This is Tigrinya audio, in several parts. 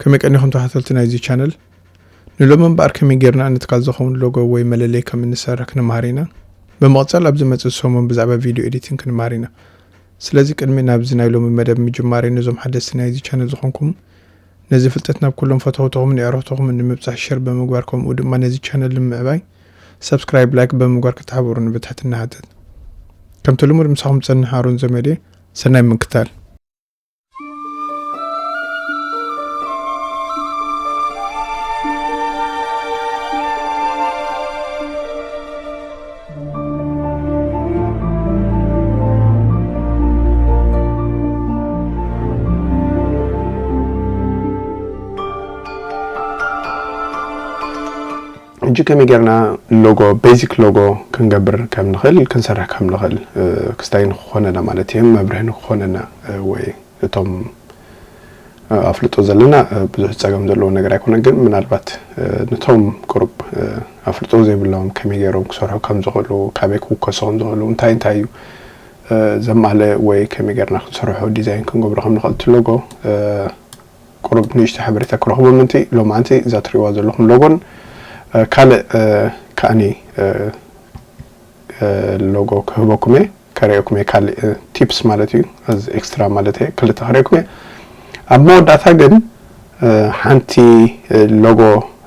ከመይ ቀኒኹም ተኸታተልቲ ናይዚ ቻነል? ንሎሚ እምበኣር ከመይ ጌርና ንትካል ዝኸውን ሎጎ ወይ መለለይ ከም እንሰርሕ ክንመሃር ኢና። ብምቕጻል ኣብ ዝመጽእ ሰሙን ብዛዕባ ቪድዮ ኤዲቲንግ ክንመሃር ኢና። ስለዚ ቅድሚ ናብዚ ናይ ሎሚ መደብ ምጅማረይ ነዞም ሓደስቲ ናይዚ ቻነል ዝኾንኩም ነዚ ፍልጠት ናብ ኩሎም ፈተውትኹምን የዕሩኽትኹምን ንምብጻሕ ሸር ብምግባር ከምኡ ድማ ነዚ ቻነል ንምዕባይ ሰብስክራይብ፣ ላይክ ብምግባር ክትሓብሩኒ ብትሕትና ይሓትት። ከምቲ ልሙድ ምሳኹም ዝጸንሕ ኣሮን ዘመዴ፣ ሰናይ ምክታል። ሕጂ ከመይ ጌርና ሎጎ፣ ቤዚክ ሎጎ ክንገብር ከም ንኽእል፣ ክንሰርሕ ከም ንኽእል፣ እ፣ ክስታይ ንክኾነና ማለት እዩ፣ መብርሂ ንክኾነና፣ እ፣ ወይ እቶም፣ እ፣ ኣፍልጦ ዘለና፣ እ፣ ብዙሕ ጸገም ዘለዎ ነገር ኣይኮነን፣ ግን ምናልባት፣ እ፣ ነቶም ቁሩብ፣ እ፣ ኣፍልጦ ዘይብሎም ከመይ ገይሮም ክሰርሑ ከም ዝኽእሉ፣ ካበይ ክውከሱ ከም ዝኽእሉ፣ እንታይ እንታይ እዩ፣ እ፣ ዘማልእ ወይ ከመይ ጌርና ክንሰርሖ ዲዛይን ክንገብሮ ከም ንኽእል እቲ ሎጎ፣ እ፣ ቁሩብ ንእሽቶ ሓበሬታ ክረኽቡ ምእንቲ ሎማዓንቲ እዛ ትሪእዋ ዘለኹም ሎጎን፣ እ፣ ካልእ፣ እ፣ ከኣኒ፣ እ፣ እ፣ ሎጎ ክህበኩም እየ፣ ከርእየኩም እየ፣ ካልእ፣ እ፣ ቲፕስ ማለት እዩ። እዚ ኤክስትራ ማለት እየ፣ ክልተ ከርእየኩም እየ። ኣብ መወዳእታ ግን፣ እ፣ ሓንቲ፣ እ፣ ሎጎ፣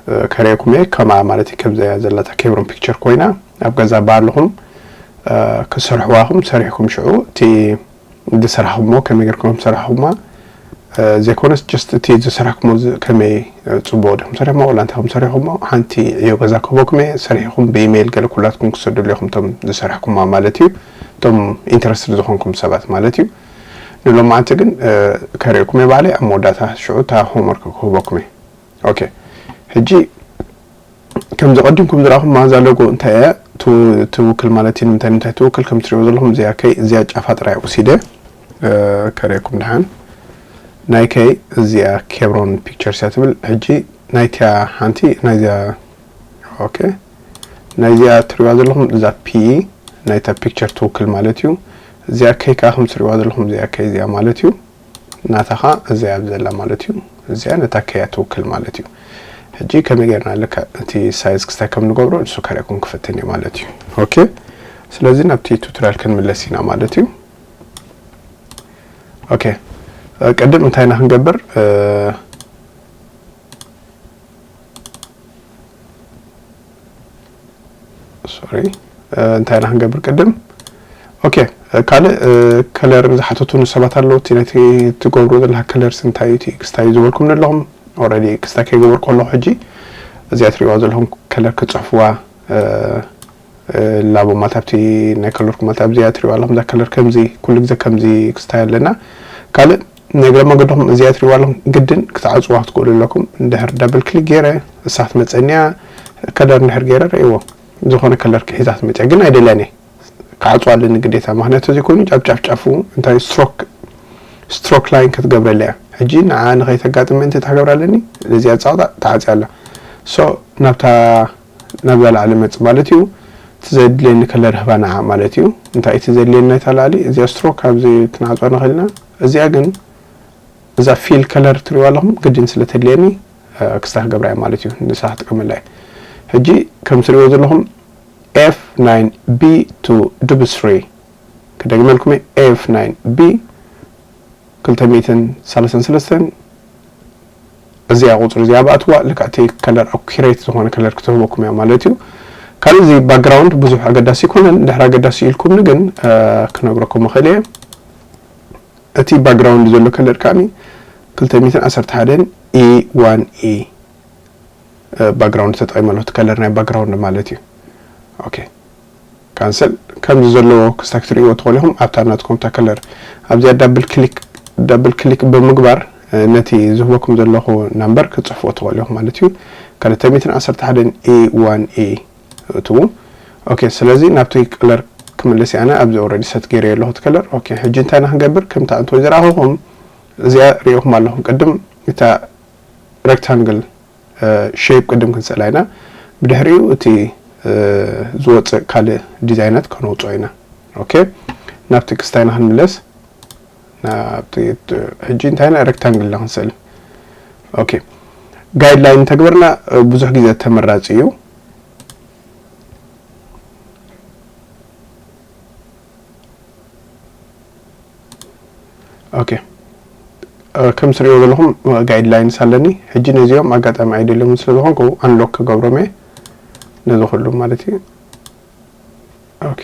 እ፣ ከርእየኩም እየ፣ ከምኣ ማለት እዩ፣ ከምዛ እያ ዘላታ ኬብሮን ፒክቸር ኮይና፣ ኣብ ገዛ ባዕልኹም፣ እ፣ ክሰርሕዋ ኢኹም፣ ሰሪሕኩም ሽዑ እቲ ዝሰራሕኩሞ ከመይ ጌርኩም ከም ዝሰራሕኩማ፣ እ፣ ዘይኮነስ ጀስት እቲ ዝሰራሕኩሞ ዝ-፣ ከመይ፣ እ፣ ጽቡቕ ዲኹም ሰሪሕኩሞ ወላ እንታይ ከም ሰሪሕኩሞ ሓንቲ ዕዮ ገዛ ክህበኩም እየ። ሰሪሕኩም ብኢሜይል ገለ ኩላትኩም ክሰደሉ ኢኹም እቶም ዝሰራሕኩማ ማለት እዩ። እቶም ኢንተረስትድ ዝኾንኩም ሰባት ማለት እዩ። ንሎማዓንቲ ግን፣ እ፣ ከርእየኩም እየ ባዕለይ ኣብ መወዳእታ ሽዑ እታ ሆምወርክ ክህበኩም እየ። ኦኬ። ሕጂ ከምዚ ቀዲምኩም ዝረኣኹም ማዛ ሎጎ እንታይ እያ ት-፣ ትውክል ማለት እዩ፣ ንምንታይ ንምንታይ ትውክል ከም ትሪእዎ ዘለኹም እዚኣ ከይ፣ እዚኣ ጫፋ ጥራይ ወሲደ፣ እ፣ ከርእየኩም ደሓን። ናይ ከይ እዚኣ ኬብሮን ፒክቸርስ እያ ትብል። ሕጂ ናይቲያ ሓንቲ ናይዚኣ፣ ኦኬ፣ ናይዚኣ ትሪእዋ ዘለኹም እዛ ፒ ናይታ ፒክቸር ትውክል ማለት እዩ። እዚኣ ከይ ከኣ ከም ትሪእዋ ዘለኹም እዚኣ ከይ እዚኣ ማለት እዩ። ናታ ኸኣ እዚኣ ኣብ ዘላ ማለት እዩ። እዚኣ ነታ ከያ ትውክል ማለት እዩ። ሕጂ ከመይ ጌርና ልክዕ እቲ ሳይዝ ክስታይ ከም ንገብሮ ንሱ ከርእየኩም ክፍትን እየ ማለት እዩ። ኦኬ፣ ስለዚ ናብቲ ቱቶሪያል ክንምለስ ኢና ማለት እዩ። ኦኬ፣ እ፣ ቅድም እንታይ ኢና ክንገብር? እ፣ ሶሪ፣ እ፣ እንታይ ኢና ክንገብር ቅድም? ኦኬ፣ እ፣ ካልእ፣ እ፣ ከለር ዝሓተቱኒ ሰባት ኣለዉ። እቲ ነቲ ትገብርዎ ዘለካ ከለርስ እንታይ እዩ? እቲ ክስታይ እዩ ዝበልኩምኒ ኣለኹም። ኦልሬዲ ክስታይ ከይገበርኩ ኣለኹ። ሕጂ እዚኣ ትሪእዋ ዘለኹም ከለር ክጽሕፍዋ፣ እ፣ እ፣ ላቦ ማለት ኣብቲ ናይ ከለርኩም ማለት ኣብዚኣ ትሪእዋ ኣለኹም። እዛ ከለር ከምዚ ኩሉ ግዜ ከምዚ ክስታይ ኣለና። ካልእ ንእግረ መንገድኹም እዚኣ ትሪእዋ ኣለኹም፣ ግድን ክትዓጽዋ ክትክእሉ ኣለኩም። እንድሕር ዳብል ክሊክ ገይረ፣ እሳ ክትመጸኒ እያ፣ ከለር እንድሕር ገይረ፣ ርእይዎ። ዝኾነ ከለር ክሒዛ ክትመጽእ፣ ግን ኣይደልያን እየ። ክዓጽዋ ኣለኒ ግዴታ። ምኽንያቱ እዚ ኮይኑ ጫፍ ጫፍ ጫፉ እንታይ ስትሮክ፣ ስትሮክ ላይን ክትገብረለይ እያ። ሕጂ ንዓ ንኸይተጋጥም ምእንቲ እንታይ ክገብር ኣለኒ? ነዚኣ ጻቕጣ ተዓጽያ ኣላ። ሶ ናብታ፣ ናብዛ ላዕሊ መጽእ ማለት እዩ። እቲ ዘድልየኒ ከለር ህባ ንዓ ማለት እዩ። እንታይ እቲ ዘድልየኒ ናይታ ላዕሊ? እዚኣ ስትሮክ ኣብዚ ክንዓጽዋ ንኽእል ኢና። እዚኣ ግን እዛ ፊል ከለር ትሪእዋ ኣለኹም፣ ግድን ስለ ተድልየኒ፣ እ፣ ክስታ ክገብራ እየ ማለት እዩ። ንሳ ክጥቀመላ እየ። ሕጂ ከም ትሪእዎ ዘለኹም ኤፍ ናይን ቢ ቱ ዱብ ስሪ ክደግመልኩም እየ። ኤፍ ናይን ቢ ክልተ ሚእትን ሰላሳን ሰለስተን፣ እዚኣ ቁጽሪ እዚኣ ብኣትዋ ልክዕ እቲ ከለር ኣኩሬት ዝኾነ ከለር ክትህበኩም እያ ማለት እዩ። ካልእ እዚ ባክግራውንድ ብዙሕ ኣገዳሲ ኣይኮነን፣ ድሕሪ ኣገዳሲ ኢልኩምኒ ግን፣ እ፣ ክነግረኩም እኽእል እየ። እቲ ባክግራውንድ ዘሎ ከለር ከኣኒ ክልተ ሚእትን ዓሰርተ ሓደን ኢ ዋን ኢ፣ እ፣ ባክግራውንድ ተጠቒመ ኣለኹ፣ እቲ ከለር ናይ ባክግራውንድ ማለት እዩ። ኦኬ፣ ካንሰል። ከምዚ ዘለዎ ክስታ ክትርእይዎ ትኽእሉ ኢኹም። ኣብታ ናትኩም እታ ከለር ኣብዚኣ ዳብል ክሊክ፣ ዳብል ክሊክ ብምግባር፣ እ፣ ነቲ ዝህበኩም ዘለኹ ናምበር ክትጽሕፍዎ ትኽእሉ ኢኹም ማለት እዩ። ክልተ ሚእትን ዓሰርተ ሓደን ኢ ዋን ኢ እትዉ። ኦኬ፣ ስለዚ ናብቲ ከለር ክምልስ እየ ኣነ ኣብዚ ኦልሬዲ ሰት ገይረዮ ኣለኹ እቲ ከለር። ኦኬ፣ ሕጂ እንታይ ኢና ክንገብር? ከምታ እንተ ዝረኣኹኹም እዚኣ ሪኢኹም ኣለኹም ቅድም እታ ሬክታንግል፣ እ፣ ሼፕ ቅድም ክንስእላ ኢና። ብድሕሪኡ እቲ፣ እ፣ ዝወፅእ ካልእ ዲዛይናት ከነውፅኦ ኢና። ኦኬ፣ ናብቲ ክስታይና ክንምለስ። ናብቲ፣ ሕጂ እንታይ ኢና ሬክታንግል ኢና ክንስእል። ኦኬ፣ ጋይድላይን ተግበርና ብዙሕ ግዜ ተመራፂ እዩ። ኦኬ፣ ከም ትሪእዎ ዘለኹም ጋይድላይንስ ኣለኒ። ሕጂ ነዚኦም ኣጋጣሚ ኣይደልዮምን ስለ ዝኾንኩ ኣንሎክ ክገብሮም እየ፣ ነዚ ኩሉ ማለት እዩ። ኦኬ፣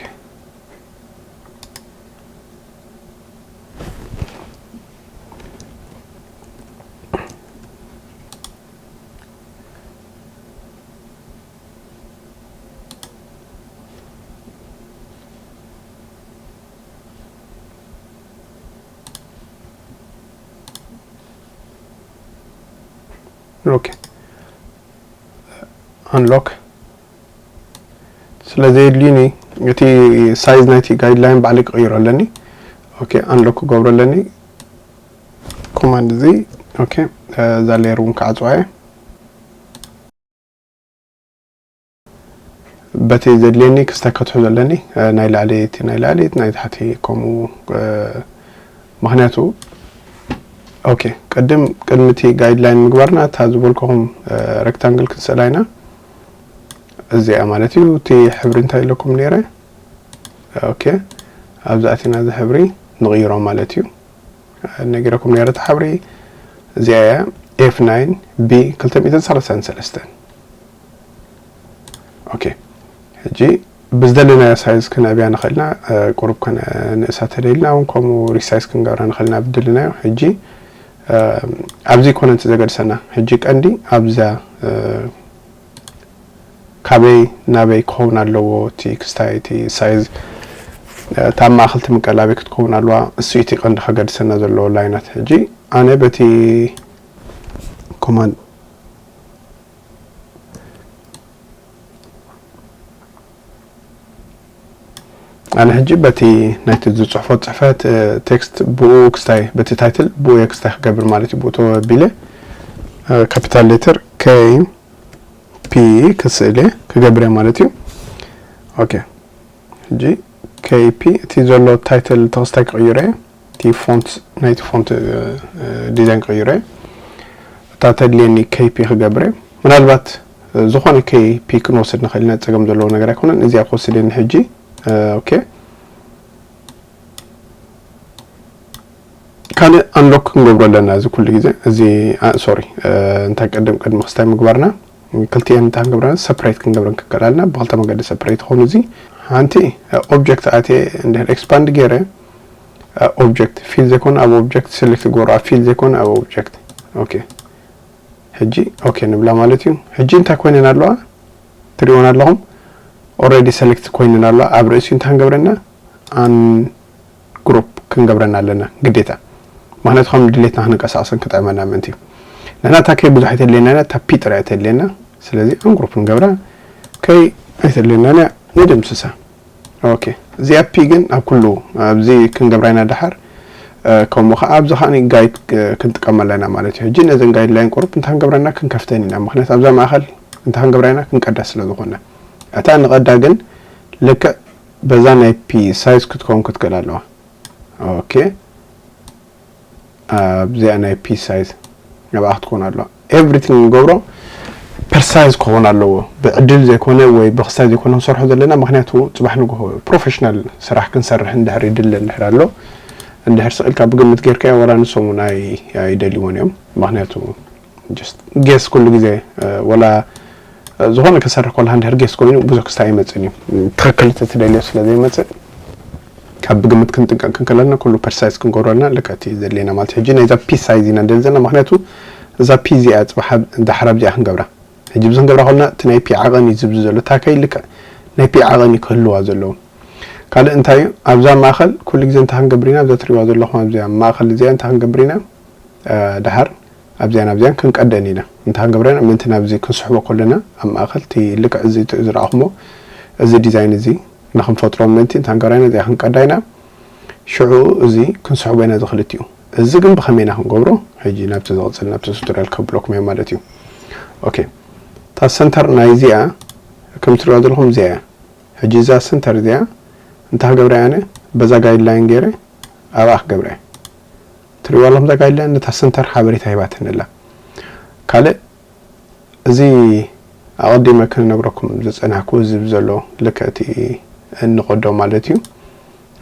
ኦኬ፣ ኣንሎክ ስለ ዘየድልዩኒ እቲ ሳይዝ ናይቲ ጋይድላይን ባዕለይ ክቕይሮ ኣለኒ። ኦኬ፣ ኣንሎክ ክገብሮ ኣለኒ። ኮማንድ እዚ። ኦኬ፣ እዛ ሌየር እውን ክዓፅዋ እየ። በቲ ዘድልየኒ ክስታይ ከትሕዞ ኣለኒ። ናይ ላዕሊ እቲ ናይ ላዕሊ፣ ናይ ታሕቲ ከምኡ። ምክንያቱ ኦኬ፣ ቅድም ቅድሚ እቲ ጋይድላይን ምግባርና እታ ዝበልኩኹም ሬክታንግል ክንስእላ ኢና። እዚኣ ማለት እዩ። እቲ ሕብሪ እንታይ ኢለኩም ነይረ? ኦኬ፣ ኣብዚ ኣቲና እዚ ሕብሪ ንቕይሮ ማለት እዩ። ነጊረኩም ነይረ፣ እቲ ሕብሪ እዚኣ እያ። ኤፍ ናይን ቢ ክልተ ሚእትን ሰላሳን ሰለስተን። ኦኬ፣ ሕጂ ብዝደለናዮ ሳይዝ ክነዕብያ ንኽእልና፣ ቁሩብ ከነንእሳ ተደሊና እውን ከምኡ ሪሳይዝ ክንገብራ ንኽእልና ብድልናዮ። ሕጂ ኣብዚ ኮነ እቲ ዘገድሰና፣ ሕጂ ቀንዲ ኣብዛ ካበይ ናበይ ክኸውን ኣለዎ እቲ ክስታይ፣ እቲ ሳይዝ፣ እታ ኣብ ማእኸል ትምቀል ኣበይ ክትከውን ኣለዋ፣ እሱ እቲ ቀንዲ ከገድሰና ዘለዎ ላይናት። ሕጂ ኣነ በቲ ኮማንድ ኣነ ሕጂ በቲ ናይቲ ዝጽሕፎ ጽሕፈት ቴክስት ብኡ ክስታይ፣ በቲ ታይትል ብኡ እየ ክስታይ ክገብር ማለት እዩ። ብኡ ተቢለ ካፒታል ሌተር ከይ ፒ ክስእል እየ፣ ክገብር እየ ማለት እዩ። ኦኬ፣ ሕጂ ከይ ፒ እቲ ዘሎ ታይትል ተኽስታይ ክቕይሮ እየ። እቲ ፎንት፣ ናይቲ ፎንት ዲዛይን ክቕይሮ እየ። እታ ተድልየኒ ከይ ፒ ክገብር እየ። ምናልባት ዝኾነ ከይ ፒ ክንወስድ ንኽእል ኢና፣ ጸገም ዘለዎ ነገር ኣይኮነን። እዚኣ ክወስድ እየ ሕጂ። ኦኬ፣ ካልእ ኣንሎክ ክንገብሮ ኣለና። እዚ ኩሉ ግዜ እዚ፣ ሶሪ፣ እንታይ ቅድም ቅድሚ ክስታይ ምግባርና ክልቲኤን እንታይ ክንገብረን፣ ሰፕሬት ክንገብረን ክንክእል ኣለና። ብክልተ መገዲ ሰፕሬት ይኸውን። እዚ ሓንቲ ኦብጀክት ኣትየ እንድሕር ኤክስፓንድ ገይረ፣ ኦብጀክት ፊል ዘይኮነ ኣብ ኦብጀክት ሴሌክት ክገብሮ፣ ኣብ ፊል ዘይኮነ ኣብ ኦብጀክት። ኦኬ፣ ሕጂ ኦኬ ንብላ ማለት እዩ። ሕጂ እንታይ ኮይነን ኣለዋ? ትሪእወን ኣለኹም። ኦልሬዲ ሰሌክት ኮይነን ኣለዋ። ኣብ ርእሲኡ እንታይ ክንገብረና? ኣን ግሩፕ ክንገብረን ኣለና ግዴታ። ምክንያቱ ከም ድሌትና ክንንቀሳቀሰን ክጥዕመና ምእንቲ እዩ። ንሕና እታ ከይ ብዙሕ ኣይተድልየና እያ፣ እታ ፒ ጥራይ እያ ተድልየና። ስለዚ ኣን ግሩፕ ንገብራ፣ ከይ ኣይተድልየና እያ፣ ንድምስሳ። ኦኬ፣ እዚኣ ፒ ግን ኣብ ኩሉ ኣብዚ ክንገብራ ኢና ደሓር። ከምኡ ከዓ ኣብዚ ከዓ ጋይድ ክንጥቀመላ ኢና ማለት እዩ። ሕጂ ነዘን ጋይድ ላይን ቁሩብ እንታይ ክንገብረና ክንከፍተን ኢና። ምክንያቱ ኣብዛ ማእኸል እንታይ ክንገብራ ኢና ክንቀዳ ስለ ዝኾነ። እታ ንቐዳ ግን ልክዕ በዛ ናይ ፒ ሳይዝ ክትከውን ክትክእል ኣለዋ። ኦኬ፣ ኣብዚኣ ናይ ፒ ሳይዝ ናብኣ ክትኮን ኣለዋ። ኤቭሪቲንግ ንገብሮ ፐርሳይዝ ክኸውን ኣለዎ። ብዕድል ዘይኮነ ወይ ብክስታይ ዘይኮነ ክንሰርሖ ዘለና። ምክንያቱ ፅባሕ ንግሆ ፕሮፌሽናል ስራሕ ክንሰርሕ እንድሕር ይድለ እንድሕር ኣሎ፣ እንድሕር ስቕ ኢልካ ብግምት ጌርካዮ ዋላ ንሶም እውን ኣይ-፣ ኣይደልይዎን እዮም። ምክንያቱ ጀስት ጌስ ኩሉ ግዜ፣ ወላ ዝኾነ ክሰርሕ ከለካ እንድሕር ጌስ ኮይኑ ብዙሕ ክስታይ ኣይመፅእን እዩ። ትኽክል እቲ ትደልዮ ስለ ዘይመፅእ ካብ ብግምት ክንጥንቀቅ ክንክእል ኣለና። ኩሉ ፐርሳይዝ ክንገብሮ ኣለና። ልክዕ እቲ ዘድልየና ማለት እዩ። ሕጂ ናይዛ ፒ ሳይዝ ኢና ንደሊ ዘለና። ምክንያቱ እዛ ፒ እዚኣ ፅባሕ ኣብ-፣ ዳሕር ኣብዚኣ ክንገብራ። ሕጂ ብዚ ክንገብራ ከለና እቲ ናይ ፒ ዓቐን እዩ ዝብዚ ዘሎ። እታ ከይ ልክዕ ናይ ፒ ዓቐን እዩ ክህልዋ ዘለዎ። ካልእ እንታይ እዩ? ኣብዛ ማእኸል ኩሉ ግዜ እንታይ ክንገብር ኢና? ኣብዛ ትሪእዋ ዘለኹም ኣብዚኣ ማእኸል እዚኣ እንታይ ክንገብር ኢና? እ፣ ደሓር ኣብዚኣን ኣብዚኣን ክንቀደን ኢና። እንታይ ክንገብር ኢና? ምእንቲ ናብዚ ክንስሕቦ ከለና ኣብ ማእኸል እቲ ልክዕ እዚ ት-፣ ዝረኣኹሞ እዚ ዲዛይን እዚ ንኽንፈጥሮ ምእንቲ እንታይ ክንገብር ኢና? እዚኣ ክንቀዳ ኢና። ሽዑ እዚ ክንስሕቦ ኢና፣ እዚ ክልቲኡ። እዚ ግን ብኸመይ ኢና ክንገብሮ? ሕጂ ናብቲ ዝቕጽል፣ ናብቲ ቱቶሪያል ከብለኩም እየ ማለት እዩ። ኦኬ። እታ ሰንተር ናይ እዚኣ ከም ትሪእዋ ዘለኹም እዚኣ እያ። ሕጂ እዛ ሰንተር እዚኣ እንታይ ክገብራ እየ ኣነ? በዛ ጋይድላይን ገይረ ኣብኣ ክገብራ እየ። ትሪእዋ ኣለኹም እዛ ጋይድላይን ነታ ሰንተር ሓበሬታ ሂባትኒ ኣላ። ካልእ እዚ ኣቐዲመ ክነግረኩም ዝጸናሕኩ እዚ ዘሎ ልክዕ እቲ እንቐዶ ማለት እዩ።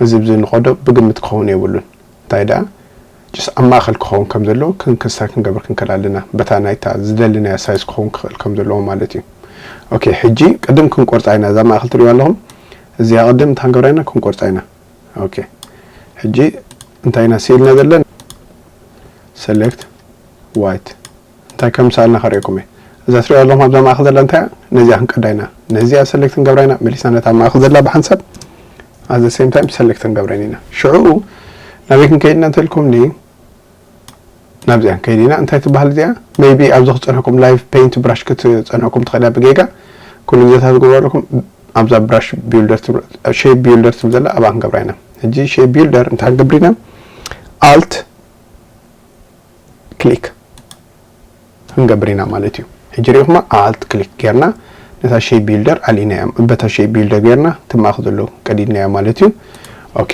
እዚ ብዚ እንቐዶ ብግምት ክኸውን የብሉን። እንታይ ደኣ ጭስ ኣብ ማእኸል ክኸውን ከም ዘለዎ ክንክስታ ክንገብር ክንክእል ኣለና። በታ ናይታ ዝደልናያ ሳይዝ ክኸውን ክኽእል ከም ዘለዎ ማለት እዩ። ኦኬ፣ ሕጂ ቅድም ክንቆርጻ ኢና። እዛ ማእኸል ትሪእዋ ኣለኹም? እዚኣ ቅድም እንታይ ክንገብራ ኢና? ክንቆርጻ ኢና። ኦኬ፣ ሕጂ እንታይ ኢና ስኢልና ዘለና? ሰሌክት ዋይት እንታይ ከም ሰኣልና ከርእየኩም እየ። እዛ ትሪእዋ ኣለኹም ኣብዛ ማእኸል ዘላ እንታይ እያ? ነዚኣ ክንቀዳ ኢና። ነዚኣ ሰሌክት ክንገብራ ኢና። መሊስና ነታ ማእኸል ዘላ ብሓንሳብ ኣት ዘ ሴም ታይም ሰሌክት ክንገብረን ኢና። ሽዑ ናበይ ክንከይድ ኢና እንተልኩምኒ ናብዚኣ ክንከይድ ኢና። እንታይ ትበሃል እዚኣ? ሜይቢ ኣብዚ ክጸንሐኩም ላይቭ ፔይንት ብራሽ ክትጸንሐኩም ትኽእል እያ ብጌጋ። ኩሉ ግዜታት ዝገብሮ ኣለኩም ኣብዛ ብራሽ ቢልደር ትብል ሼፕ ቢልደር ትብል ዘላ ኣብኣ ክንገብራ ኢና። ሕጂ ሼፕ ቢልደር እንታይ ክንገብር ኢና? ኣልት ክሊክ ክንገብር ኢና ማለት እዩ። ሕጂ ሪኢኹማ ኣልት ክሊክ ጌርና ነታ ሼፕ ቢልደር ኣልኢናያ፣ በታ ሼፕ ቢልደር ጌርና እቲ ማእኸል ዘሎ ቀዲድናያ ማለት እዩ። ኦኬ፣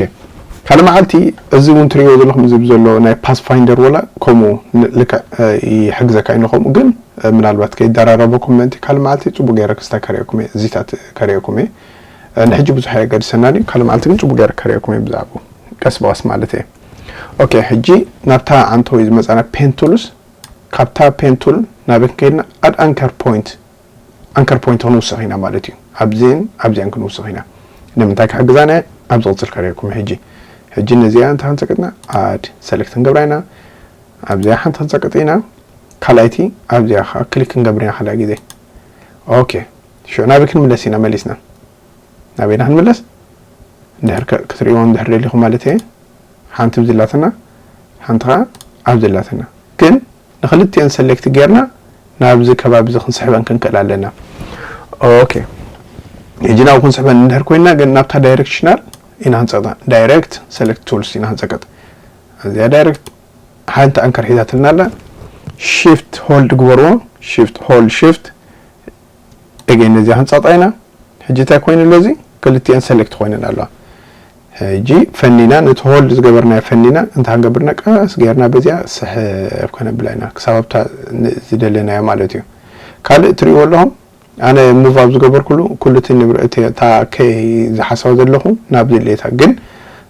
ካልእ መዓልቲ እዚ እውን ትሪእዎ ዘለኹም እዚ ዘሎ ናይ ፓስፋይንደር ወላ ከምኡ ን- ልክዕ እ፣ ይሕግዘካ እዩ ንኸምኡ ግን እ፣ ምናልባት ከይደራረበኩም ምእንቲ ካልእ መዓልቲ ጽቡቅ ገይረ ክስታ ከርእየኩም እየ፣ እዚታት ከርእየኩም እየ። እ፣ ንሕጂ ብዙሕ ኣየገድሰናን እዩ፣ ካልእ መዓልቲ ግን ጽቡቅ ገይረ ከርእየኩም እየ ብዛዕባኡ ቀስ ብቐስ ማለት እየ። ኦኬ፣ ሕጂ ናብታ ዓንተወይ ዝመጻና ፔን ቱልስ ካብታ ፔን ቱል ናበይ ክንከይድና ኣድ ኣንከር ፖይንት ኣንከር ፖይንት ክንውስኽ ኢና ማለት እዩ። ኣብዚን ኣብዚኣን ክንውስኽ ኢና። ንምንታይ ክሕግዛና እየ? ኣብ ዝቕጽል ከርእየኩም ሕጂ። ሕጂ ነዚኣ እንታይ ክንጸቅጥና ኣድ ሰሌክት ክንገብራ ኢና። ኣብዚኣ ሓንቲ ክንጸቅጥ ኢና። ካልኣይቲ ኣብዚኣ ከዓ ክሊክ ክንገብር ኢና ካልኣይ ግዜ። ኦኬ፣ ሽዑ ናበይ ክንምለስ ኢና መሊስና? ናበይና ክንምለስ? እንድሕር ከ- ክትርእይዎ እንድሕር ደሊኹም ማለት እየ። ሓንቲ ብዝላትና ሓንቲ ከዓ ኣብዝላትና ግን ንክልቲአን ሰሌክት ጌርና ናብዚ ከባቢ እዚ ክንስሕበን ክንክእል ኣለና። ኦኬ፣ ሕጂ ናብኡ ክንስሕበን እንድሕር ኮይና ግን ናብታ ዳይሬክሽናል ኢና ክንፀቅጣ። ዳይሬክት ሰሌክት ቱልስ ኢና ክንፀቅጥ። እዚኣ ዳይሬክት ሓንቲ ኣንከር ሒዛትልና ኣላ። ሽፍት ሆልድ ግበርዎ። ሽፍት ሆልድ ሽፍት ኤገን ነዚኣ ክንፀቅጣ ኢና። ሕጂ እንታይ ኮይኑ ኣሎ እዚ ክልቲአን ሰሌክት ኮይነን ኣለዋ። ሕጂ ፈኒና ነቲ ሆልድ ዝገበርናዮ ፈኒና እንታይ ክንገብርና ቀስ ጌርና በዚኣ ስሕብ ከነብላ ኢና ክሳብ ኣብታ ን- ዝደለናዮ ማለት እዩ። ካልእ ትሪእዎ ኣለኹም ኣነ ሙቭ ኣብ ዝገበርኩሉ ኩሉ እቲ ንብረ እቲ እታ ከይ ዝሓስባ ዘለኹ ናብ ድሌታ ግን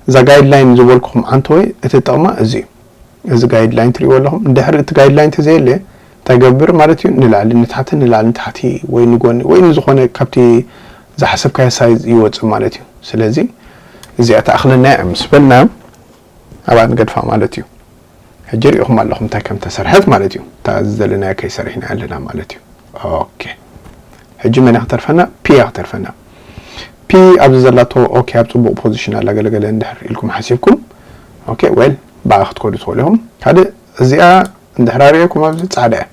እዛ ጋይድላይን ዝበልኩኹም ዓንተወይ እቲ ጥቕማ እዚ እዩ። እዚ ጋይድላይን ትሪእዎ ኣለኹም። እንድሕሪ እቲ ጋይድላይን ተዘየለ እንታይ ገብር ማለት እዩ? ንላዕሊ ንታሕቲ ንላዕሊ ንታሕቲ ወይ ንጎኒ ወይ ንዝኾነ ካብቲ ዝሓሰብካዮ ሳይዝ ይወፅእ ማለት እዩ። ስለዚ እዚኣ ትኣኽለና እያ ምስ በልና ኣብኣ ንገድፋ ማለት እዩ። ሕጂ ሪኢኹም ኣለኹም እንታይ ከም ተሰርሐት ማለት እዩ። እታ ዝደለናዮ ከይሰሪሕና ኣለና ማለት እዩ። ኦኬ ሕጂ መን እያ ክተርፈና? ፒ እያ ክተርፈና። ፒ ኣብዚ ዘላቶ ኦኬ ኣብ ፅቡቕ ፖዚሽን ኣላ ገለገለ እንድሕር ኢልኩም ሓሲብኩም ኦኬ ዌል ብኣ ክትከዱ ትኽእሉ ኢኹም። ካልእ እዚኣ እንድሕር ኣርእየኩም ኣብዚ ፃዕዳ እያ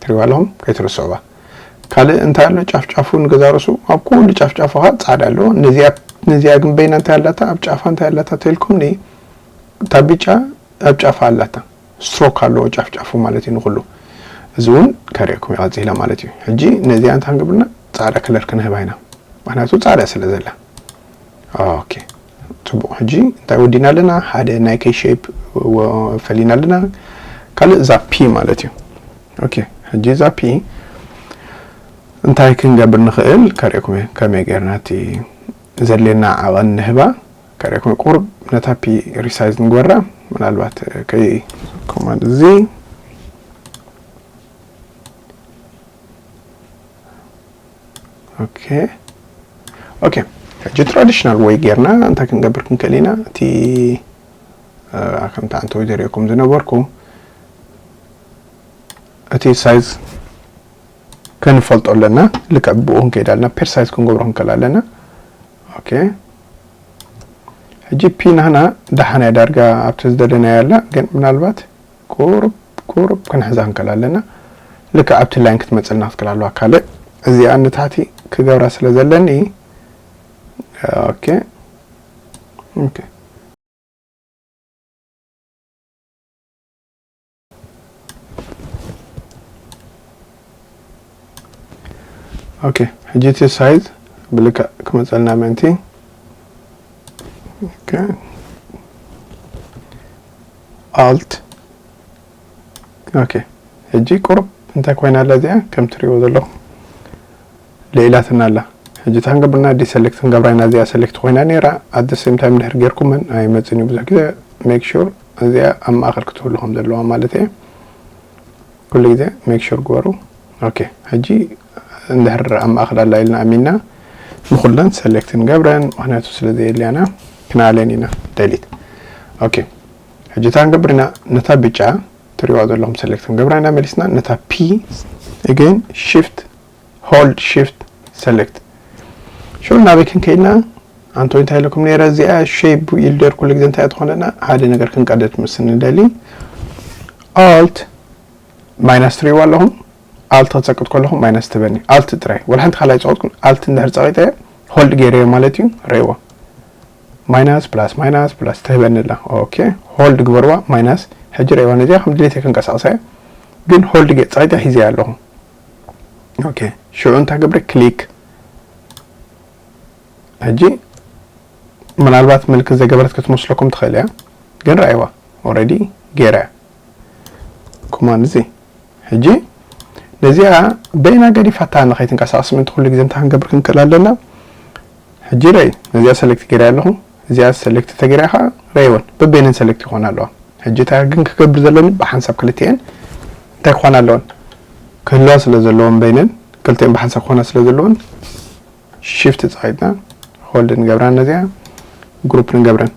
ትሪእዋ ኣለኹም ከይትርስዑዋ። ካልእ እንታይ ኣሎ ጫፍጫፉ ንገዛ ርእሱ ኣብ ኩሉ ጫፍጫፉ ከዓ ፃዕዳ ኣለዎ። ነዚኣ ነዚኣ ግን በይና እንታይ ኣላታ ኣብ ጫፋ እንታይ ኣላታ ተልኩም ኒ እታ ብጫ ኣብ ጫፋ ኣላታ ስትሮክ ኣለዎ ጫፍጫፉ ማለት እዩ ንኩሉ። እዚ እውን ከርእየኩም ይቐፂለ ማለት እዩ። ሕጂ ነዚኣ እንታይ ክንገብርና ፃዕዳ ከለር ክንህባ ኢና ምክንያቱ ፃዕዳ ስለ ዘላ። ኦኬ ፅቡቕ ሕጂ እንታይ ወዲና ኣለና ሓደ ናይ ከይ ሼፕ ፈሊና ኣለና። ካልእ እዛ ፒ ማለት እዩ። ኦኬ ሕጂ እዛ ፒ እንታይ ክንገብር ንኽእል ከርእየኩም እየ ከመይ ጌርና እቲ ዘድልየና ዓቐን ንህባ ከርእየኩም ቁሩብ ነታ ፒ ሪሳይዝ ንግበራ ምናልባት ከይ ኮማንድ እዚ ኦኬ ኦኬ ሕጂ ትራዲሽናል ወይ ጌርና እንታይ ክንገብር ክንክእል ኢና እቲ ከምታ ኣንተ ወይ ዘሪእኩም ዝነበርኩ እቲ ሳይዝ ክንፈልጦ ኣለና ልክዕ ብኡ ክንከይድ ኣለና ፔር ሳይዝ ክንገብሮ ክንክእል ኣለና ኦኬ ሕጂ ፒ ናህና ደሓናይ ዳርጋ ኣብቲ ዝደለናዮ ኣላ ግን ምናልባት ቁሩብ ቁሩብ ክንሕዛ ክንክእል ኣለና ልክዕ ኣብቲ ላይን ክትመፅልና ክትክእል ኣለዋ ካልእ እዚኣ ንታሕቲ ክገብራ ስለ ዘለኒ ኦኬ ኦኬ ኦኬ ሕጂ እቲ ሳይዝ ብልክዕ ክመፀልና ምእንቲ ኦኬ ኣልት ኦኬ ሕጂ ቁሩብ እንታይ ኮይና ኣላ እዚኣ? ከም ትሪእዎ ዘለኹም ልዒላትና ኣላ። ሕጂ እታ ክንገብርና ዲሰሌክት ክንገብራ ኢና። እዚኣ ሰሌክት ኮይና ነይራ። ኣት ሴም ታይም ድሕር ጌርኩመን ኣይመፅን እዩ ብዙሕ ግዜ። ሜክ ሹር እዚኣ ኣብ ማእኸል ክትህሉ ከም ዘለዋ ማለት እየ። ኩሉ ግዜ ሜክ ሹር ግበሩ። ኦኬ፣ ሕጂ እንድሕር ኣብ ማእኸል ኣላ ኢልና ኣሚንና ንኩለን ሰሌክት ንገብረን፣ ምክንያቱ ስለ ዘየድልያና ክነኣለን ኢና። ደሊት። ኦኬ፣ ሕጂ እታ ክንገብር ኢና፣ ነታ ብጫ ትሪእዋ ዘለኹም ሰሌክት ክንገብራ ኢና መሊስና። ነታ ፒ፣ again፣ ሽፍት፣ ሆልድ ሽፍት፣ ሰሌክት። ሽዑ ናበይ ክንከይድና? ኣንቶይ እንታይ ኢለኩም ነይረ? እዚኣ ሼፕ ኢሉ ደር ኩሉ ግዜ እንታይ ትኾነና? ሓደ ነገር ክንቀደድ ምስ ንደሊ፣ ኣልት ማይናስ ትሪእዋ ኣለኹም። ኣልት ክጸቅጥ ከለኹም ማይናስ ትበኒ። ኣልት ጥራይ። ወላ ሓንቲ ካልኣይ ጸቅጥኩም፣ ኣልት እንድሕር ጸቂጠ ሆልድ ገይረዮ ማለት እዩ። ረይዋ። ማይናስ ፕላስ ማይናስ ፕላስ ትህበኒ ኣላ። ኦኬ፣ ሆልድ ግበርዋ። ማይናስ። ሕጂ ረይዋ፣ ነዚኣ ከም ድሌት ክንቀሳቀሳ እየ። ግን ሆልድ ገ-፣ ጸቂጠ ሒዘያ ኣለኹ። ኦኬ፣ ሽዑ እንታይ ገብረ? ክሊክ። ሕጂ ምናልባት ምልክት ዘይገበረት ክትመስለኩም ትኽእል እያ። ግን ረኣይዋ፣ ኦልሬዲ ገይራ እያ። ኮማንድ እዚ። ሕጂ ነዚኣ በይና ገዲፋታ ንኸይትንቀሳቀስ ምእንቲ ኩሉ ግዜ እንታይ ክንገብር ክንክእል ኣለና? ሕጂ ረይ፣ ነዚኣ ሰሌክት ገይራ ኣለኹ። እዚኣ ሰሌክት ተገይራ ከኣ ረይወን በበይነን ሰሌክት ይኾና ኣለዋ። ሕጂ እንታይ ግን ክገብር ዘለኒ? ብሓንሳብ ክልቲኤን እንታይ ክኾና ኣለወን? ክህልዋ ስለ ዘለወን በይነን፣ ክልቲኤን ብሓንሳብ ክኾና ስለ ዘለወን፣ ሽፍት ጸቂጥና ሆልድ ንገብራን ነዚኣ ግሩፕ ንገብረን።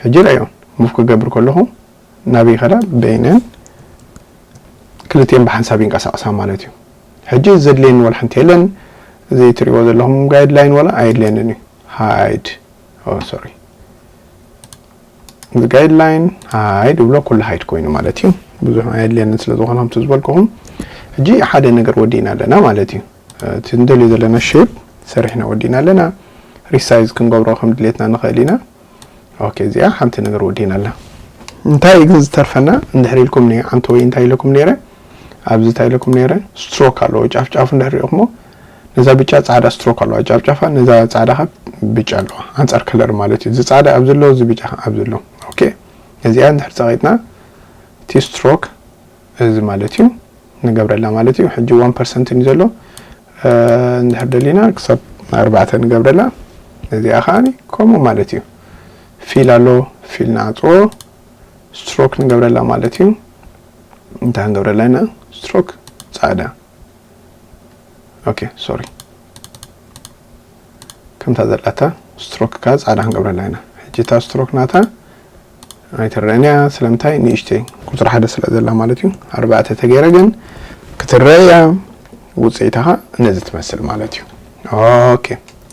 ሕጂ ረእዮን ሙቭ ክገብር ከለኹ ናበይ ይኸዳ? በይነን ክልቲኤን ብሓንሳብ ይንቀሳቐሳ ማለት እዩ። ሕጂ ዘድልየኒ ወላ ሓንቲ የለን። እዚ ትሪእዎ ዘለኹም ጋይድላይን ወላ ኣየድልየንን እዩ። ሃይድ። ኦ፣ ሶሪ። እዚ ጋይድላይን ሃይድ ብሎ ኩሉ ሃይድ ኮይኑ ማለት እዩ። ብዙሕ ኣየድልየንን ስለ ዝኾነ ከምቲ ዝበልኩኹም። ሕጂ ሓደ ነገር ወዲእና ኣለና ማለት እዩ። እቲ ንደልዮ ዘለና ሼፕ ሰሪሕና ወዲእና ኣለና። ሪሳይዝ ክንገብሮ ከም ድሌትና ንኽእል ኢና። ኦኬ፣ እዚኣ ሓንቲ ነገር ወዲእና ኣላ። እንታይ ግን ዝተርፈና እንድሕር ኢልኩም ኒ-፣ ኣንተ ወይ እንታይ ኢለኩም ነይረ? ኣብዚ እንታይ ኢለኩም ነይረ? ስትሮክ ኣለዎ። ጫፍ ጫፉ እንድሕር ሪእኹሞ፣ ነዛ ብጫ ጻዕዳ ስትሮክ ኣለዋ ጫፍ ጫፋ፣ ነዛ ጻዕዳ ካብ ብጫ ኣለዋ። ኣንጻር ከለር ማለት እዩ። እዚ ጻዕዳ ኣብዚ ኣሎ፣ እዚ ብጫ ኣብዚ ኣሎ። ኦኬ፣ እዚኣ እንድሕር ጸቂጥና፣ እቲ ስትሮክ እዚ ማለት እዩ። ንገብረላ ማለት እዩ። ሕጂ ዋን ፐርሰንት እዩ ዘሎ። እ፣ እንድሕር ደሊና ክሳብ ኣርባዕተ ንገብረላ። እዚኣ ከኣ ከምኡ ማለት እዩ። ፊል ኣሎ፣ ፊል ንዓጽዎ፣ ስትሮክ ንገብረላ ማለት እዩ። እንታይ ንገብረላ ኢና? ስትሮክ ጻዕዳ። ኦኬ፣ ሶሪ። ከምታ ዘላታ ስትሮክ ከኣ ጻዕዳ ክንገብረላ ኢና። ሕጂ እታ ስትሮክ ናታ ኣይትረአን እያ። ስለምንታይ? ንእሽተይ ቁጽሪ ሓደ ስለ ዘላ ማለት እዩ። ኣርባዕተ ተገይረ ግን ክትረአ እያ። ውጽኢታ ኸኣ ነዚ ትመስል ማለት እዩ። ኦኬ፣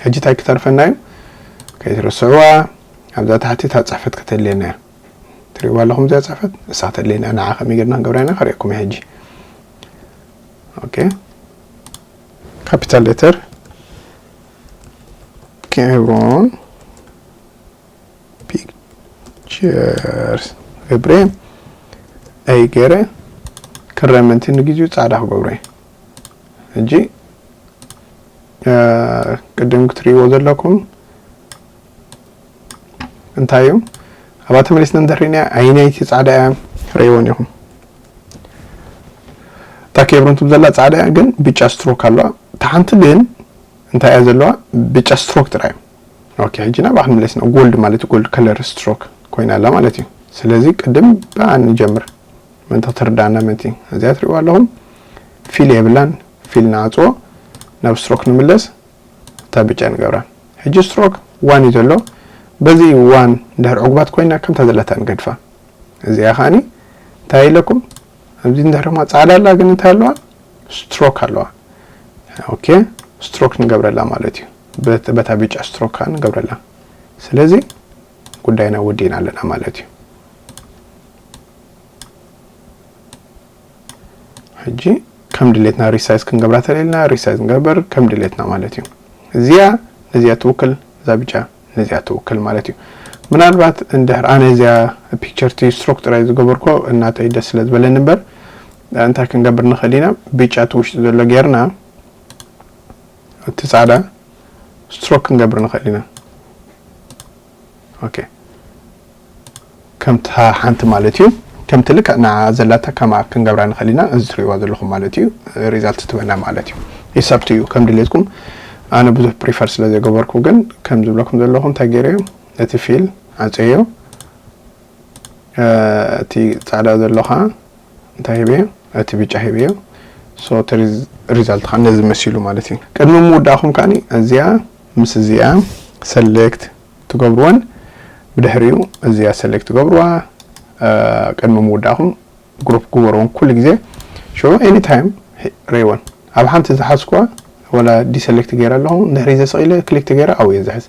ሕጂ እንታይ ክተርፈና እዩ? ከይትርስዕዋ፣ ኣብዛ ታሕቲ እታ ጽሕፈት ከተልየና እያ። ትሪእዋ ኣለኹም እዚኣ ጽሕፈት? ንሳ ከተልየና እያ። ንዓ ከመይ ጌርና ክንገብራ ኢና? ከርእየኩም እየ ሕጂ። ኦኬ፣ ካፒታል ሌተር ኬብሮን ፒክቸርስ ገብረ ኣይ ገይረ ክረ ምእንቲ ንግዜኡ ጻዕዳ ክገብሮ እየ። ሕጂ፣ እ፣ ቅድም ክትርእይዎ ዘለኩም እንታይ እዩ? ኣብኣ ተመሊስና እንድሕር ርኢና ኣየነይቲ ጻዕዳ እያ? ርእይዎን ኢኹም። እታ ኬብሮን ትብል ዘላ ጻዕዳ እያ፣ ግን ብጫ ስትሮክ ኣለዋ። እታ ሓንቲ ግን እንታይ እያ ዘለዋ? ብጫ ስትሮክ ጥራይ እዩ። ኦኬ፣ ሕጂ ናብኣ ክንምለስ ኢና። ጎልድ ማለት እዩ፣ ጎልድ ከለር ስትሮክ ኮይና ኣላ ማለት እዩ። ስለዚ ቅድም ብኣ ንጀምር፣ ምእንቲ ክትርዳእና ምእንቲ። እዚኣ ትርእይዋ ኣለኹም፣ ፊል የብላን። ፊል ንዓጽዎ፣ ናብ ስትሮክ ንምለስ፣ እታ ብጫ ንገብራ። ሕጂ ስትሮክ ዋን እዩ ዘሎ። በዚ ዋን እንድሕር ዕጉባት ኮይና ከምታ ዘለታ ንገድፋ። እዚኣ ከኣኒ እንታይ ኢለኩም? ኣብዚ እንድሕር ድማ ጻዕዳ ኣላ፣ ግን እንታይ ኣለዋ? ስትሮክ ኣለዋ። ኦኬ፣ ስትሮክ ንገብረላ ማለት እዩ። በት-፣ በታ ብጫ ስትሮክ ከኣ ንገብረላ። ስለዚ ጉዳይና ወዲእና ኣለና ማለት እዩ። ሕጂ ከም ድሌትና ሪሳይዝ ክንገብራ ተደሊና ሪሳይዝ ንገብር ከም ድሌትና ማለት እዩ። እዚኣ ነዚኣ ትውክል፣ እዛ ብጫ ነዚኣ ትውክል ማለት እዩ። ምናልባት እንድሕር ኣነ እዚኣ ፒክቸር እቲ ስትሮክ ጥራይ ዝገበርኮ እናተይ ደስ ስለ ዝበለኒ እምበር እንታይ ክንገብር ንኽእል ኢና? ብጫ እቲ ውሽጢ ዘሎ ጌርና እቲ ጻዕዳ ስትሮክ ክንገብር ንኽእል ኢና። ኦኬ፣ ከምታ ሓንቲ ማለት እዩ። ከምቲ ልክዕ ንዓ ዘላታ ከማ ክንገብራ ንኽእል ኢና። እዚ ትሪእዋ ዘለኹም ማለት እዩ፣ ሪዛልት ትበና ማለት እዩ። ይሳብቲ እዩ ከም ድሌትኩም። ኣነ ብዙሕ ፕሪፈር ስለ ዘይገበርኩ ግን ከም ዝብለኩም ዘለኹ እንታይ ገይረዮ፣ እቲ ፊል ዓፀዮ፣ እቲ ፃዕዳ ዘሎ ከዓ እንታይ ሂበዮ፣ እቲ ብጫ ሂበዮ። So እቲ ሪዛልት ከዓ ነዚ መሲሉ ማለት እዩ። ቅድሚ ምውዳእኹም ከዓ እዚኣ ምስ እዚኣ ሰሌክት ትገብርወን፣ ብድሕሪኡ እዚኣ ሰሌክት ትገብርዋ። ቅድሚ ምውዳእኹም ግሩፕ ግበርወን ኩሉ ግዜ። ሽዑ ኤኒታይም ረይወን ኣብ ሓንቲ ዝሓዝኩዋ ወላ ዲሰሌክት ገይረ ኣለኹ፣ ድሕሪ ዘስቂለ ክሊክ ተገይረ ኣብኡ እየ ዝሕዝ።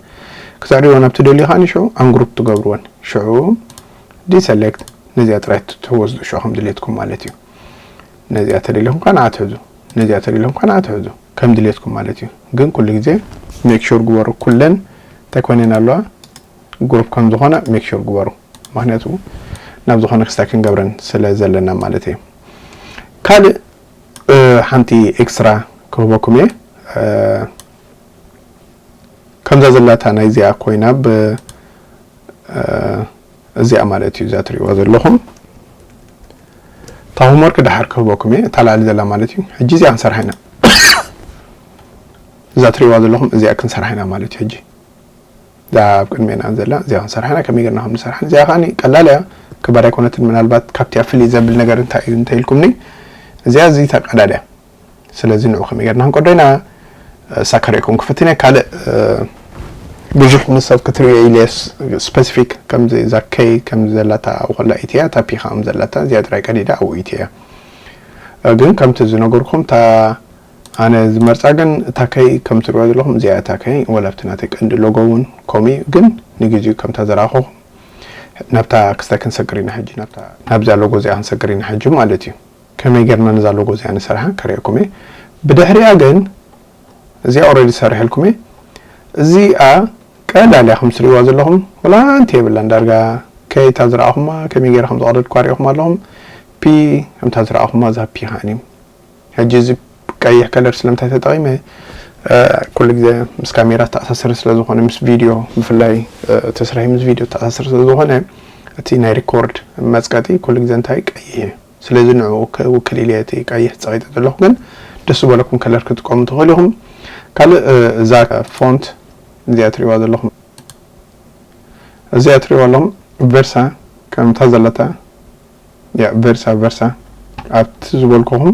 ክሳዕ ሪወን ኣብቲ ደልዩ ከዓኒ ሽዑ ኣንግሩፕ ትገብርወን። ሽዑ ዲሰሌክት ነዚኣ ጥራይ ትወስዱ ሽዑ ከም ድሌትኩም ማለት እዩ። ነዚኣ ተደሊኹም ከዓ ንዓ ትሕዙ፣ ነዚኣ ተደሊኹም ከዓ ንዓ ትሕዙ፣ ከም ድሌትኩም ማለት እዩ። ግን ኩሉ ግዜ ሜክ ሹር ግበሩ፣ ኩለን እንታይ ኮይነን ኣለዋ ግሩፕ ከም ዝኾነ ሜክ ሹር ግበሩ። ምክንያቱ ናብ ዝኾነ ክስታይ ክንገብረን ስለ ዘለና ማለት እዩ። ካልእ ሓንቲ ኤክስትራ ክህበኩም እየ። ከምዛ ዘላታ ናይዚኣ ኮይና ብ እዚኣ ማለት እዩ፣ እዛ ትሪእዋ ዘለኹም እታ ሆምወርክ ደሓር ክህበኩም እየ፣ እታ ላዕሊ ዘላ ማለት እዩ። ሕጂ እዚኣ ክንሰርሓ ኢና። እዛ ትሪእዋ ዘለኹም እዚኣ ክንሰርሓ ኢና ማለት እዩ። ሕጂ እዛ ኣብ ቅድሜና ዘላ እዚኣ ክንሰርሓ ኢና። ከመይ ጌርና ከም ንሰርሓን እዚኣ ከዓኒ ቀላል እያ፣ ከባድ ኣይኮነትን። ምናልባት ካብቲኣ ፍልይ ዘብል ነገር እንታይ እዩ እንተኢልኩምኒ እዚኣ እዚ ተቀዳድያ። ስለዚ ንዑ ከመይ ጌርና ክንቀዶ ኢና፣ እሳ ከርእየኩም ክፍትን እየ። ካልእ ብዙሕ ንሰብ ክትርእዮ ኢለ ስፐሲፊክ ከምዚ እዛ ከይ ከምዚ ዘላታ ኣብኡ ከላ ኢትያ እታ ፒ ከዓ ከም ዘላታ እዚኣ ጥራይ ቀዲዳ ኣብኡ ኢትያ። ግን ከምቲ ዝነገርኩም እታ ኣነ ዝመርፃ ግን እታ ከይ ከም ትሪእዋ ዘለኹም እዚኣ እታ ከይ ወላ ኣብቲ ናተይ ቀንዲ ሎጎ እውን ከምኡ እዩ። ግን ንግዚኡ ከምታ ዘረኣኹ ናብታ ክስታይ ክንሰግር ኢና ሕጂ፣ ናብታ ናብዛ ሎጎ እዚኣ ክንሰግር ኢና ሕጂ ማለት እዩ። ከመይ ጌርና ነዛ ሎጎ እዚኣ ንሰርሓ ከርእየኩም እየ። ብድሕሪኣ ግን እዚኣ ኦረዲ ሰሪሐልኩም እየ። እዚኣ ቀላል እያ ከም ትሪእዋ ዘለኹም፣ ወላ ኣንቲ የብላን ዳርጋ። ከይታ ዝረኣኹማ ከመይ ጌረ ከም ዝቐደድኩ ሪእኹም ኣለኹም። ፒ ከምታ ዝረኣኹማ እዛ ፒ ከዓኒ ሕጂ እዚ ቀይሕ ከለር ስለምንታይ ተጠቒመ? ኩሉ ግዜ ምስ ካሜራ ተኣሳሰረ ስለ ዝኾነ፣ ምስ ቪድዮ ብፍላይ እቲ ስራይ ምስ ቪድዮ ተኣሳሰረ ስለ ዝኾነ፣ እቲ ናይ ሪኮርድ መጽቀጢ ኩሉ ግዜ እንታይ ቀይሕ እዩ። ስለዚ ንዕኡ ክውክል ኢለ እቲ ቀይሕ ጸቒጠ ዘለኹ፣ ግን ደስ ዝበለኩም ከለር ክትጥቀሙ ትኽእሉ ኢኹም። ካልእ እዛ ፎንት እዚኣ ትሪእዋ ዘለኹም፣ እዚኣ ትሪእዋ ኣለኹም ቨርሳ ከምታ ዘለታ ያ ቨርሳ ቨርሳ ኣብቲ ዝበልኩኹም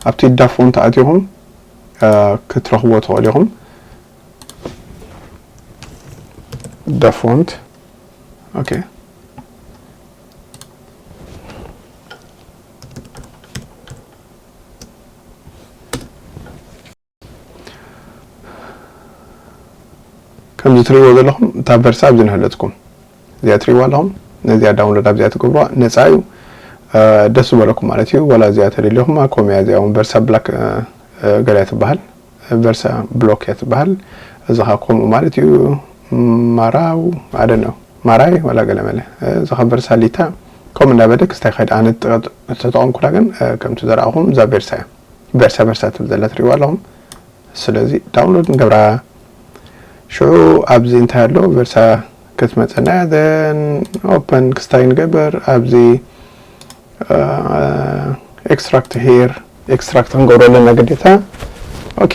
ኣብቲ ዳፎንት ኣቲኹም ክትረኽብዎ ትኽእሉ ኢኹም። ዳፎንት ኦኬ። ከምዚ ትሪእዎ ዘለኹም እታ ቨርሳ ኣብዚ ንህለትኩም እዚኣ ትሪእዋ ኣለኹም። ነዚኣ ዳውንሎድ ኣብዚኣ ትገብሩዋ ነፃ እዩ። ደስ ዝበለኩም ማለት እዩ። ዋላ እዚኣ ተደሊኹማ ከምኡ እያ። እዚኣ እውን ቨርሳ ብላክ ገለ እያ ትበሃል፣ ቨርሳ ብሎክ እያ ትበሃል። እዚ ኸ ከምኡ ማለት እዩ። ማራው ኣደነው ማራይ ዋላ ገለ መለ እዚ ኸ ቨርሳ ሊታ ከምኡ እናበለ ክስታይ ኸይድ። ኣነ ተጠቐምኩላ ግን ከምቲ ዘረኣኹም እዛ ቨርሳ እያ። ቨርሳ ቨርሳ ትብል ዘላ ትሪእዋ ኣለኹም። ስለዚ ዳውንሎድ ንገብራ። ሽዑ ኣብዚ እንታይ ኣሎ ቨርሳ ክትመፀና እያ። ዘን ኦፐን ክስታይ ንገብር ኣብዚ ኤክስትራክት ሄር ኤክስትራክት ክንገብሮ ኣለና ግዴታ። ኦኬ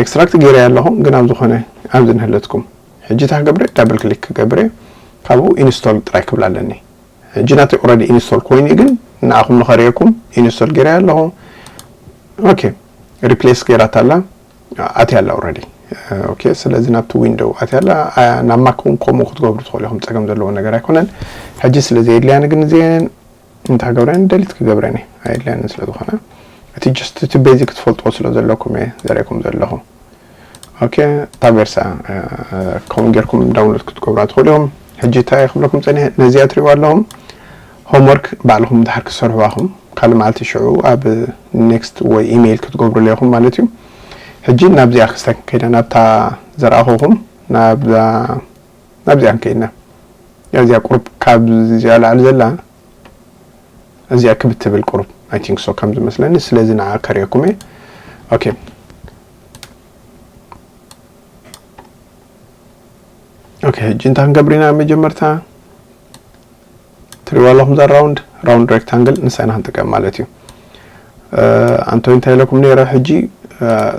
ኤክስትራክት ገይረ ኣለኹ ግን ኣብ ዝኾነ ኣብዚ ንህለትኩም ሕጂ እንታይ ክገብረ ዳብል ክሊክ ክገብረ ካብኡ ኢንስቶል ጥራይ ክብል ኣለኒ። ሕጂ ናተይ ኦረዲ ኢንስቶል ኮይኑ ግን ንኣኹም ንኸርእየኩም ኢንስቶል ገይረ ኣለኹ። ኦኬ ሪፕሌስ ገይራታ ኣላ ኣትያ ኣላ ኦረዲ። ኦኬ ስለዚ ናብቲ ዊንዶው ኣትያ ኣላ። ናብ ማክ እውን ከምኡ ክትገብሩ ትኽእሉ ኢኹም። ፀገም ዘለዎ ነገር ኣይኮነን። ሕጂ ስለ ዘየድልያኒ ግን እዚአን እንታይ ክገብረን ደሊት ክገብረን እየ ኣየድልያንን ስለ ዝኾነ እቲ ጀስት እቲ ቤዚክ ክትፈልጥዎ ስለ ዘለኩም እየ ዘርእየኩም ዘለኹ። ኦኬ እታ ቨርሳ ከምኡ ጌርኩም ዳውንሎድ ክትገብራ ትኽእሉ ኢኹም። ሕጂ እንታይ ክብለኩም ፀኒሐ ነዚኣ ትሪእዋ ኣለኹም ሆምወርክ ባዕልኹም ድሓር ክትሰርሕዋ ኢኹም ካልእ መዓልቲ ሽዑ ኣብ ኔክስት ወይ ኢሜይል ክትገብሩሉ ኢኹም ማለት እዩ። ሕጂ ናብዚኣ ክስታይ ክንከይዳ ናብታ ዘረኣኹኹም ናብዚኣ ክንከይድና እዚኣ ቁሩብ ካብ እዚኣ ላዕሊ ዘላ እዚኣ ክብት ትብል ቁሩብ I think so ከም ዝመስለኒ ስለዚ ንዓ ከርእየኩም እየ። ኦኬ ኦኬ ሕጂ እንታይ ክንገብር ኢና መጀመርታ ትሪእዋ ኣለኹም እዛ round round rectangle ንሳ ኢና ክንጥቀም ማለት እዩ። ኣንቶኒ እንታይ ኢለኩም ነይረ? ሕጂ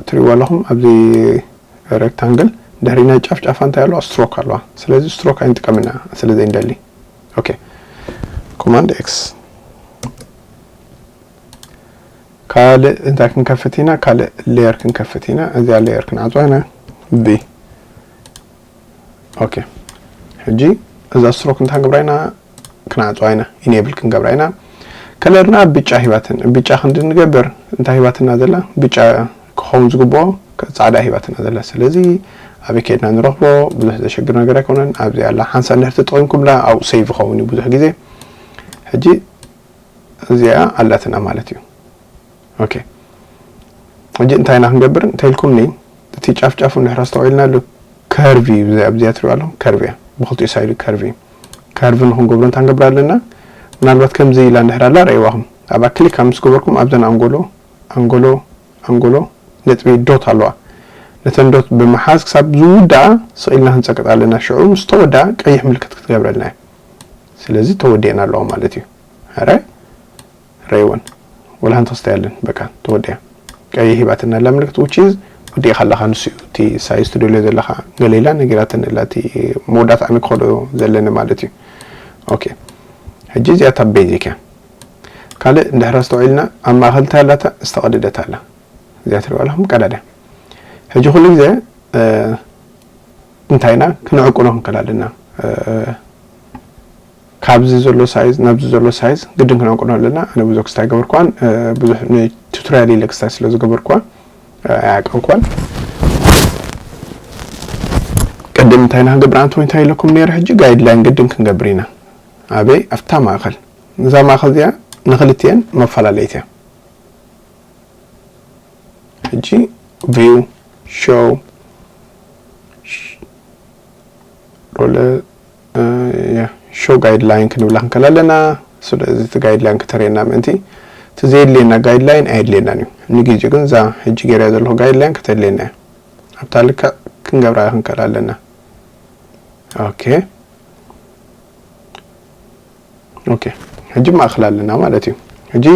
ትሪእዋ ኣለኹም ኣብዚ rectangle ድሕሪ ናይ ጫፍ ጫፋ እንታይ ኣለዋ? Stroke ኣለዋ። ስለዚ stroke ኣይንጥቀምና ስለ ዘይንደሊ። Okay, command X። ካልእ እንታይ ክንከፍት ኢና? ካልእ layer ክንከፍት ኢና። እዚኣ layer ክንዓጽዋ ኢና። ቢ okay፣ ሕጂ እዛ stroke እንታይ ክንገብራ ኢና? ክንዓጽዋ ኢና። Enable ክንገብራ ኢና። Color ና ብጫ ሂባትን ብጫ ክንዲ ንገብር እንታይ ሂባትና ዘላ? ብጫ ክኸውን ዝግብኦ ጻዕዳ ሂባትና ዘላ። ስለዚ ኣበይ ከድና ንረኽቦ? ብዙሕ ዘሸግር ነገር ኣይኮነን። ኣብዚ ኣላ ሓንሳ እንድሕር ተጠቒምኩምላ ኣብኡ save ይኸውን እዩ ብዙሕ ግዜ። ሕጂ እዚኣ ኣላትና ማለት እዩ። Okay፣ ሕጂ እንታይ ኢና ክንገብር? እንታይ ኢልኩምኒ? እቲ ጫፍ ጫፉ እንድሕር ኣስተውዒልናሉ curve እዩ። ኣብዚኣ ትሪእዋ ኣለኹም፣ curve እያ። ብኽልቲኡ side curve እዩ። Curve ንክንገብሮ እንታይ ክንገብር ኣለና? ምናልባት ከምዚ ኢላ እንድሕር ኣላ ረእይዋኹም፣ ኣብኣ click ምስ ገበርኩም ኣብዘን ኣንጎሎ ኣንጎሎ ኣንጎሎ ነጥቢ dot ኣለዋ። ነተን dot ብምሓዝ ክሳብ ዝውዳኣ ስቕ ኢልና ክንጸቅጥ ኣለና። ሽዑ ምስ ተወድኣ ቀይሕ ምልክት ክትገብረልና እያ። ስለዚ ተወዲአን ኣለዋ ማለት እዩ። ኣረ ረይወን ወላ ሓንቲ ክስታይ ኣለን። በቃ ተወዲኣ። ቀይሕ ሂባትና ኣላ ምልክት፣ which is ወዲእካ ኣለኻ። ንሱ እዩ እቲ size ትደልዮ ዘለኻ። ገለ ኢላ ነጊራተን ኣላ፣ እቲ መወዳእታ ኣነ ክኸዶ ዘለኒ ማለት እዩ። Okay፣ ሕጂ እዚኣ እታ basic እያ። ካልእ እንድሕር ኣስተውዒልና ኣብ ማእኸል እንታይ ኣላታ? ዝተቐደደት ኣላ። እዚኣ ትሪእዋ ኣለኹም ቀዳዳ። ሕጂ ኩሉ ግዜ እንታይ ኢና ክንዕቅኖ ክንክእል ኣለና? ካብዚ ዘሎ size ናብዚ ዘሎ size ግድን ክንዕቅኖ ኣለና። ኣነ ብዙሕ ክስታይ ገበርኳን ብዙሕ ቱቶሪያል ኢለ ክስታይ ስለ ዝገበርኳ ኣይዓቀንኳን። ቅድም እንታይ ኢና ክንገብር? ኣንቶ እንታይ ኢለኩም ነይረ? ሕጂ guideline ግድን ክንገብር ኢና። ኣበይ? ኣብታ ማእኸል። እዛ ማእኸል እዚኣ ንክልቲኤን መፈላለይት እያ። ሕጂ view show role show guideline ክንብላ ክንከል ኣለና። ስለዚ እቲ guideline ክተርእየና ምእንቲ፣ እቲ ዘየድልየና guideline ኣየድልየናን እዩ። ንግዜኡ ግን እዛ ሕጂ ገይረያ ዘለኹ guideline ከተድልየና እያ። ኣብታ ልክዕ ክንገብራ ክንከል ኣለና። Okay፣ okay፣ ሕጂ ማእኸል ኣለና ማለት እዩ። ሕጂ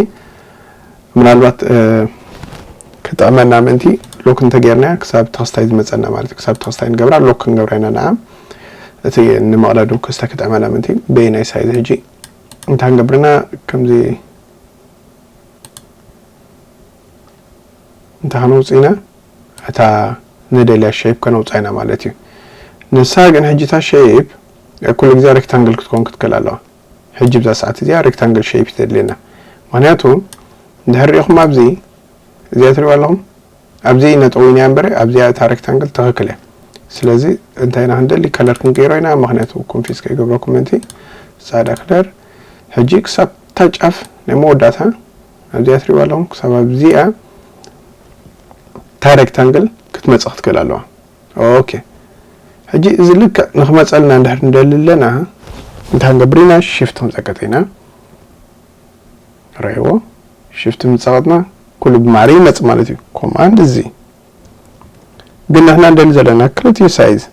ምናልባት ክጥዕመና ምእንቲ lock እንተጌርናያ ክሳብ ተኸስታይ ዝመፀና ማለት እዩ። ክሳብ ተኸስታይ ንገብራ፣ lock ክንገብራ ኢና። ንዓ እቲ ንመቕለዱ ክስተ ክጥዕመና ምእንቲ በየናይ side? ሕጂ እንታይ ክንገብርና? ከምዚ እንታይ ከነውፅእ ኢና? እታ ንደልያ shape ከነውፅኣ ኢና ማለት እዩ። ንሳ ግን ሕጂ እታ shape ኩሉ ግዜ rectangle ክትከውን ክትክእል ኣለዋ። ሕጂ ብዛ ሰዓት እዚኣ rectangle shape እዩ ዘድልየና። ምክንያቱ እንድሕር ሪኢኹም ኣብዚ እዚኣ ትሪእዋ ኣለኹም፣ ኣብዚ ነጠዊና እምበር ኣብዚኣ እታ rectangle ትኽክል እያ። ስለዚ እንታይ ኢና ክንደሊ? Color ክንቀይሮ ኢና። ምክንያቱ confuse ከይገብረኩም ምእንቲ ፃዕዳ color። ሕጂ ክሳብ እታ ጫፍ ናይ መወዳእታ ኣብዚኣ ትሪእዋ ኣለኹም፣ ክሳብ ኣብዚኣ እታ rectangle ክትመፅእ ክትክእል ኣለዋ። Okay፣ ሕጂ እዚ ልክዕ ንክመፀልና እንድሕር ንደሊ ኣለና እንታይ ክንገብር ኢና? Shift ክንፀቅጥ ኢና። ረእይዎ፣ Shift ምስ ፀቀጥና ኩሉ ብማዕረ ይመፅእ ማለት እዩ። Command Z። ግን ንሕና ንደሊ ዘለና ክልቲኡ size።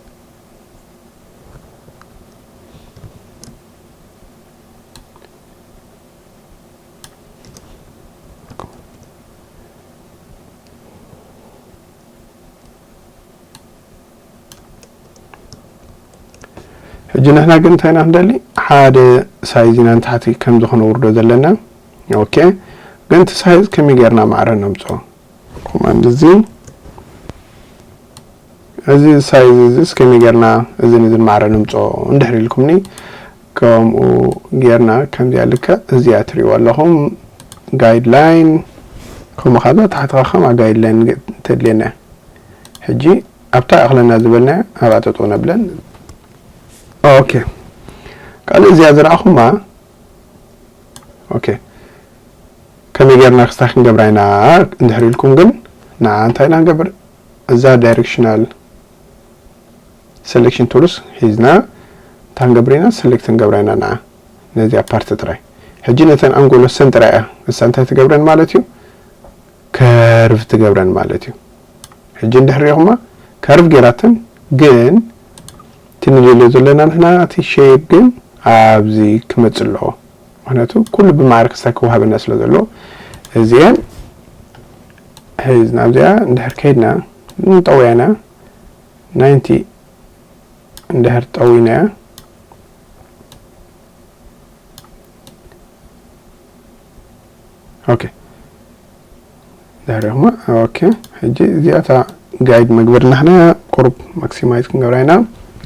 ሕጂ ንሕና ግን እንታይ ኢና ክንደሊ? ሓደ size ኢና ንታሕቲ ከምዚ ክነውርዶ ዘለና። Okay፣ ግን እቲ size ከመይ ጌርና ማዕረ ነምፅኦ? Command Z። እዚ size እዚ እስከመይ ጌርና እዝን እዝን ማዕረ ንምፅኦ እንድሕር ኢልኩምኒ፣ ከምኡ ጌርና ከምዚኣ ልክዕ እዚኣ ትሪእዋ ኣለኹም guideline፣ ከምኡ ካዛ ታሕቲ ከማ guideline ተድልየና። ሕጂ ኣብታ እኽለና ዝበልና ኣብኣ ጠጠው ነብለን። Okay፣ ካልእ እዚኣ ዝረኣኹማ። Okay፣ ከመይ ጌርና ክስታይ ክንገብራ ኢና እንድሕር ኢልኩም ግን ንዓ እንታይ ኢና ንገብር? እዛ directional selection tools ሒዝና እንታይ ክንገብር ኢና? Select ክንገብራ ኢና ንዓ ነዚኣ part ጥራይ። ሕጂ ነተን ኣንጎሎ ሰን ጥራይ እያ እሳ እንታይ ትገብረን ማለት እዩ? Curve ትገብረን ማለት እዩ። ሕጂ እንድሕር ሪኢኹማ curve ጌራተን፣ ግን እቲ ንደልዮ ዘለና ንሕና እቲ shape ግን ኣብዚ ክመጽእ ኣለዎ። ምክንያቱ ኩሉ ብማዕረ ክስታይ ክወሃበና ስለ ዘሎ እዚአን ሒዝና ኣብዚኣ እንድሕር ከይድና ንጠውያና ናይንቲ እንድሕር ጠዊናያ ኦኬ ድሕሪኹማ ኦኬ ሕጂ እዚኣታ ጋይድ መግበሪ ናሕና ቁሩብ ማክሲማይዝ ክንገብራ ኢና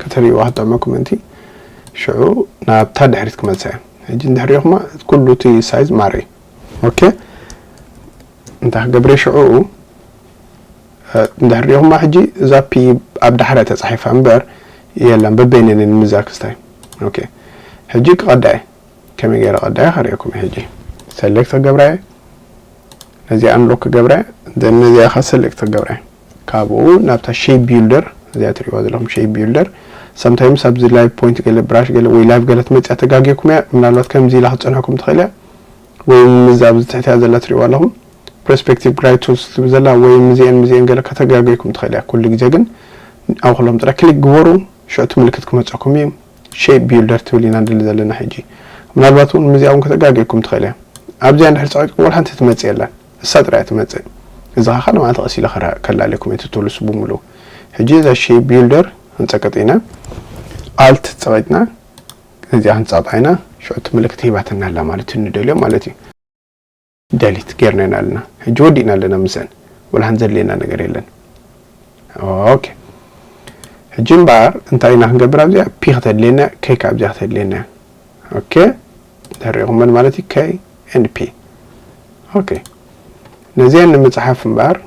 ከተርእይዋ ክጠዕመኩም እንቲ ሽዑ ናብታ ድሕሪት ክመልሳ እያ ሕጂ እንድሕሪኹማ ኩሉ እቲ ሳይዝ ማርኢ ኦኬ እንታይ ክገብረ ሽዑ እንድሕሪኹማ ሕጂ እዛ ፒ ኣብ ዳሕረ ተፃሒፋ እምበር የላን በበይነንን ምዛ ክስታይ ኦኬ ሕጂ ክቐዳየ ከመይ ገይረ ቀዳየ ከርእየኩም ሕጂ ሰሌክት ክገብራየ ነዚ ኣንሎክ ክገብረ ነዚኣ ከ ሰሌክት ክገብረ ካብኡ ናብታ ሼፕ ቢልደር እዚኣ ትሪእዋ ዘለኹም ሼፕ ቢልደር sometimes ኣብዚ ላይቭ ፖይንት ገለ ብራሽ ገለ ወይ ላይቭ ገለ ትመፅያ ተጋጊኩም እያ ምናልባት ከምዚ ኢላ ክትፀንሐኩም ትኽእል እያ ወይ ምዚ ኣብዚ ትሕትያ ዘላ ትሪእዋ ኣለኹም ፐርስፔክቲቭ ግራይድ ቱልስ ትብል ዘላ ወይ ምዚአን ምዚአን ገለ ከተጋገይኩም ትኽእል እያ ኩሉ ግዜ ግን ኣብ ኩሎም ጥራይ ክሊክ ግበሩ ሽዑ እቲ ምልክት ክመፀኩም እዩ ሼፕ ቢልደር ትብል ኢና ንደሊ ዘለና ሕጂ ምናልባት እውን ምዚኣ እውን ከተጋገይኩም ትኽእል እያ ኣብዚኣ እንድሕር ፀቂጥኩም ወላ ሓንቲ ትመፅእ የላን እሳ ጥራይ ትመፅእ እዚ ከዓ ካልእ መዓልቲ ቀስ ኢለ ከላልየኩም እየ ትትልሱ ብምሉ ሕጂ እዛ ሼፕ ቢልደር ክንፀቅጥ ኢና ኣልት ፀቂጥና እዚኣ ክንፃጣ ኢና ሽዑ እቲ ምልክት ሂባትና ኣላ ማለት እዩ ንደልዮ ማለት እዩ ደሊት ጌርና ኢና ኣለና ሕጂ ወዲእና ኣለና ምስአን ወላ ሓንቲ ዘድልየና ነገር የለን ኦኬ ሕጂ እምበኣር እንታይ ኢና ክንገብር ኣብዚኣ ፒ ከተድልየና ከይ ካብዚኣ ከተድልየና ኦኬ ተሪእኹመን ማለት እዩ ከይ ኤንድ ፒ ኦኬ ነዚአን ንምፅሓፍ እምበኣር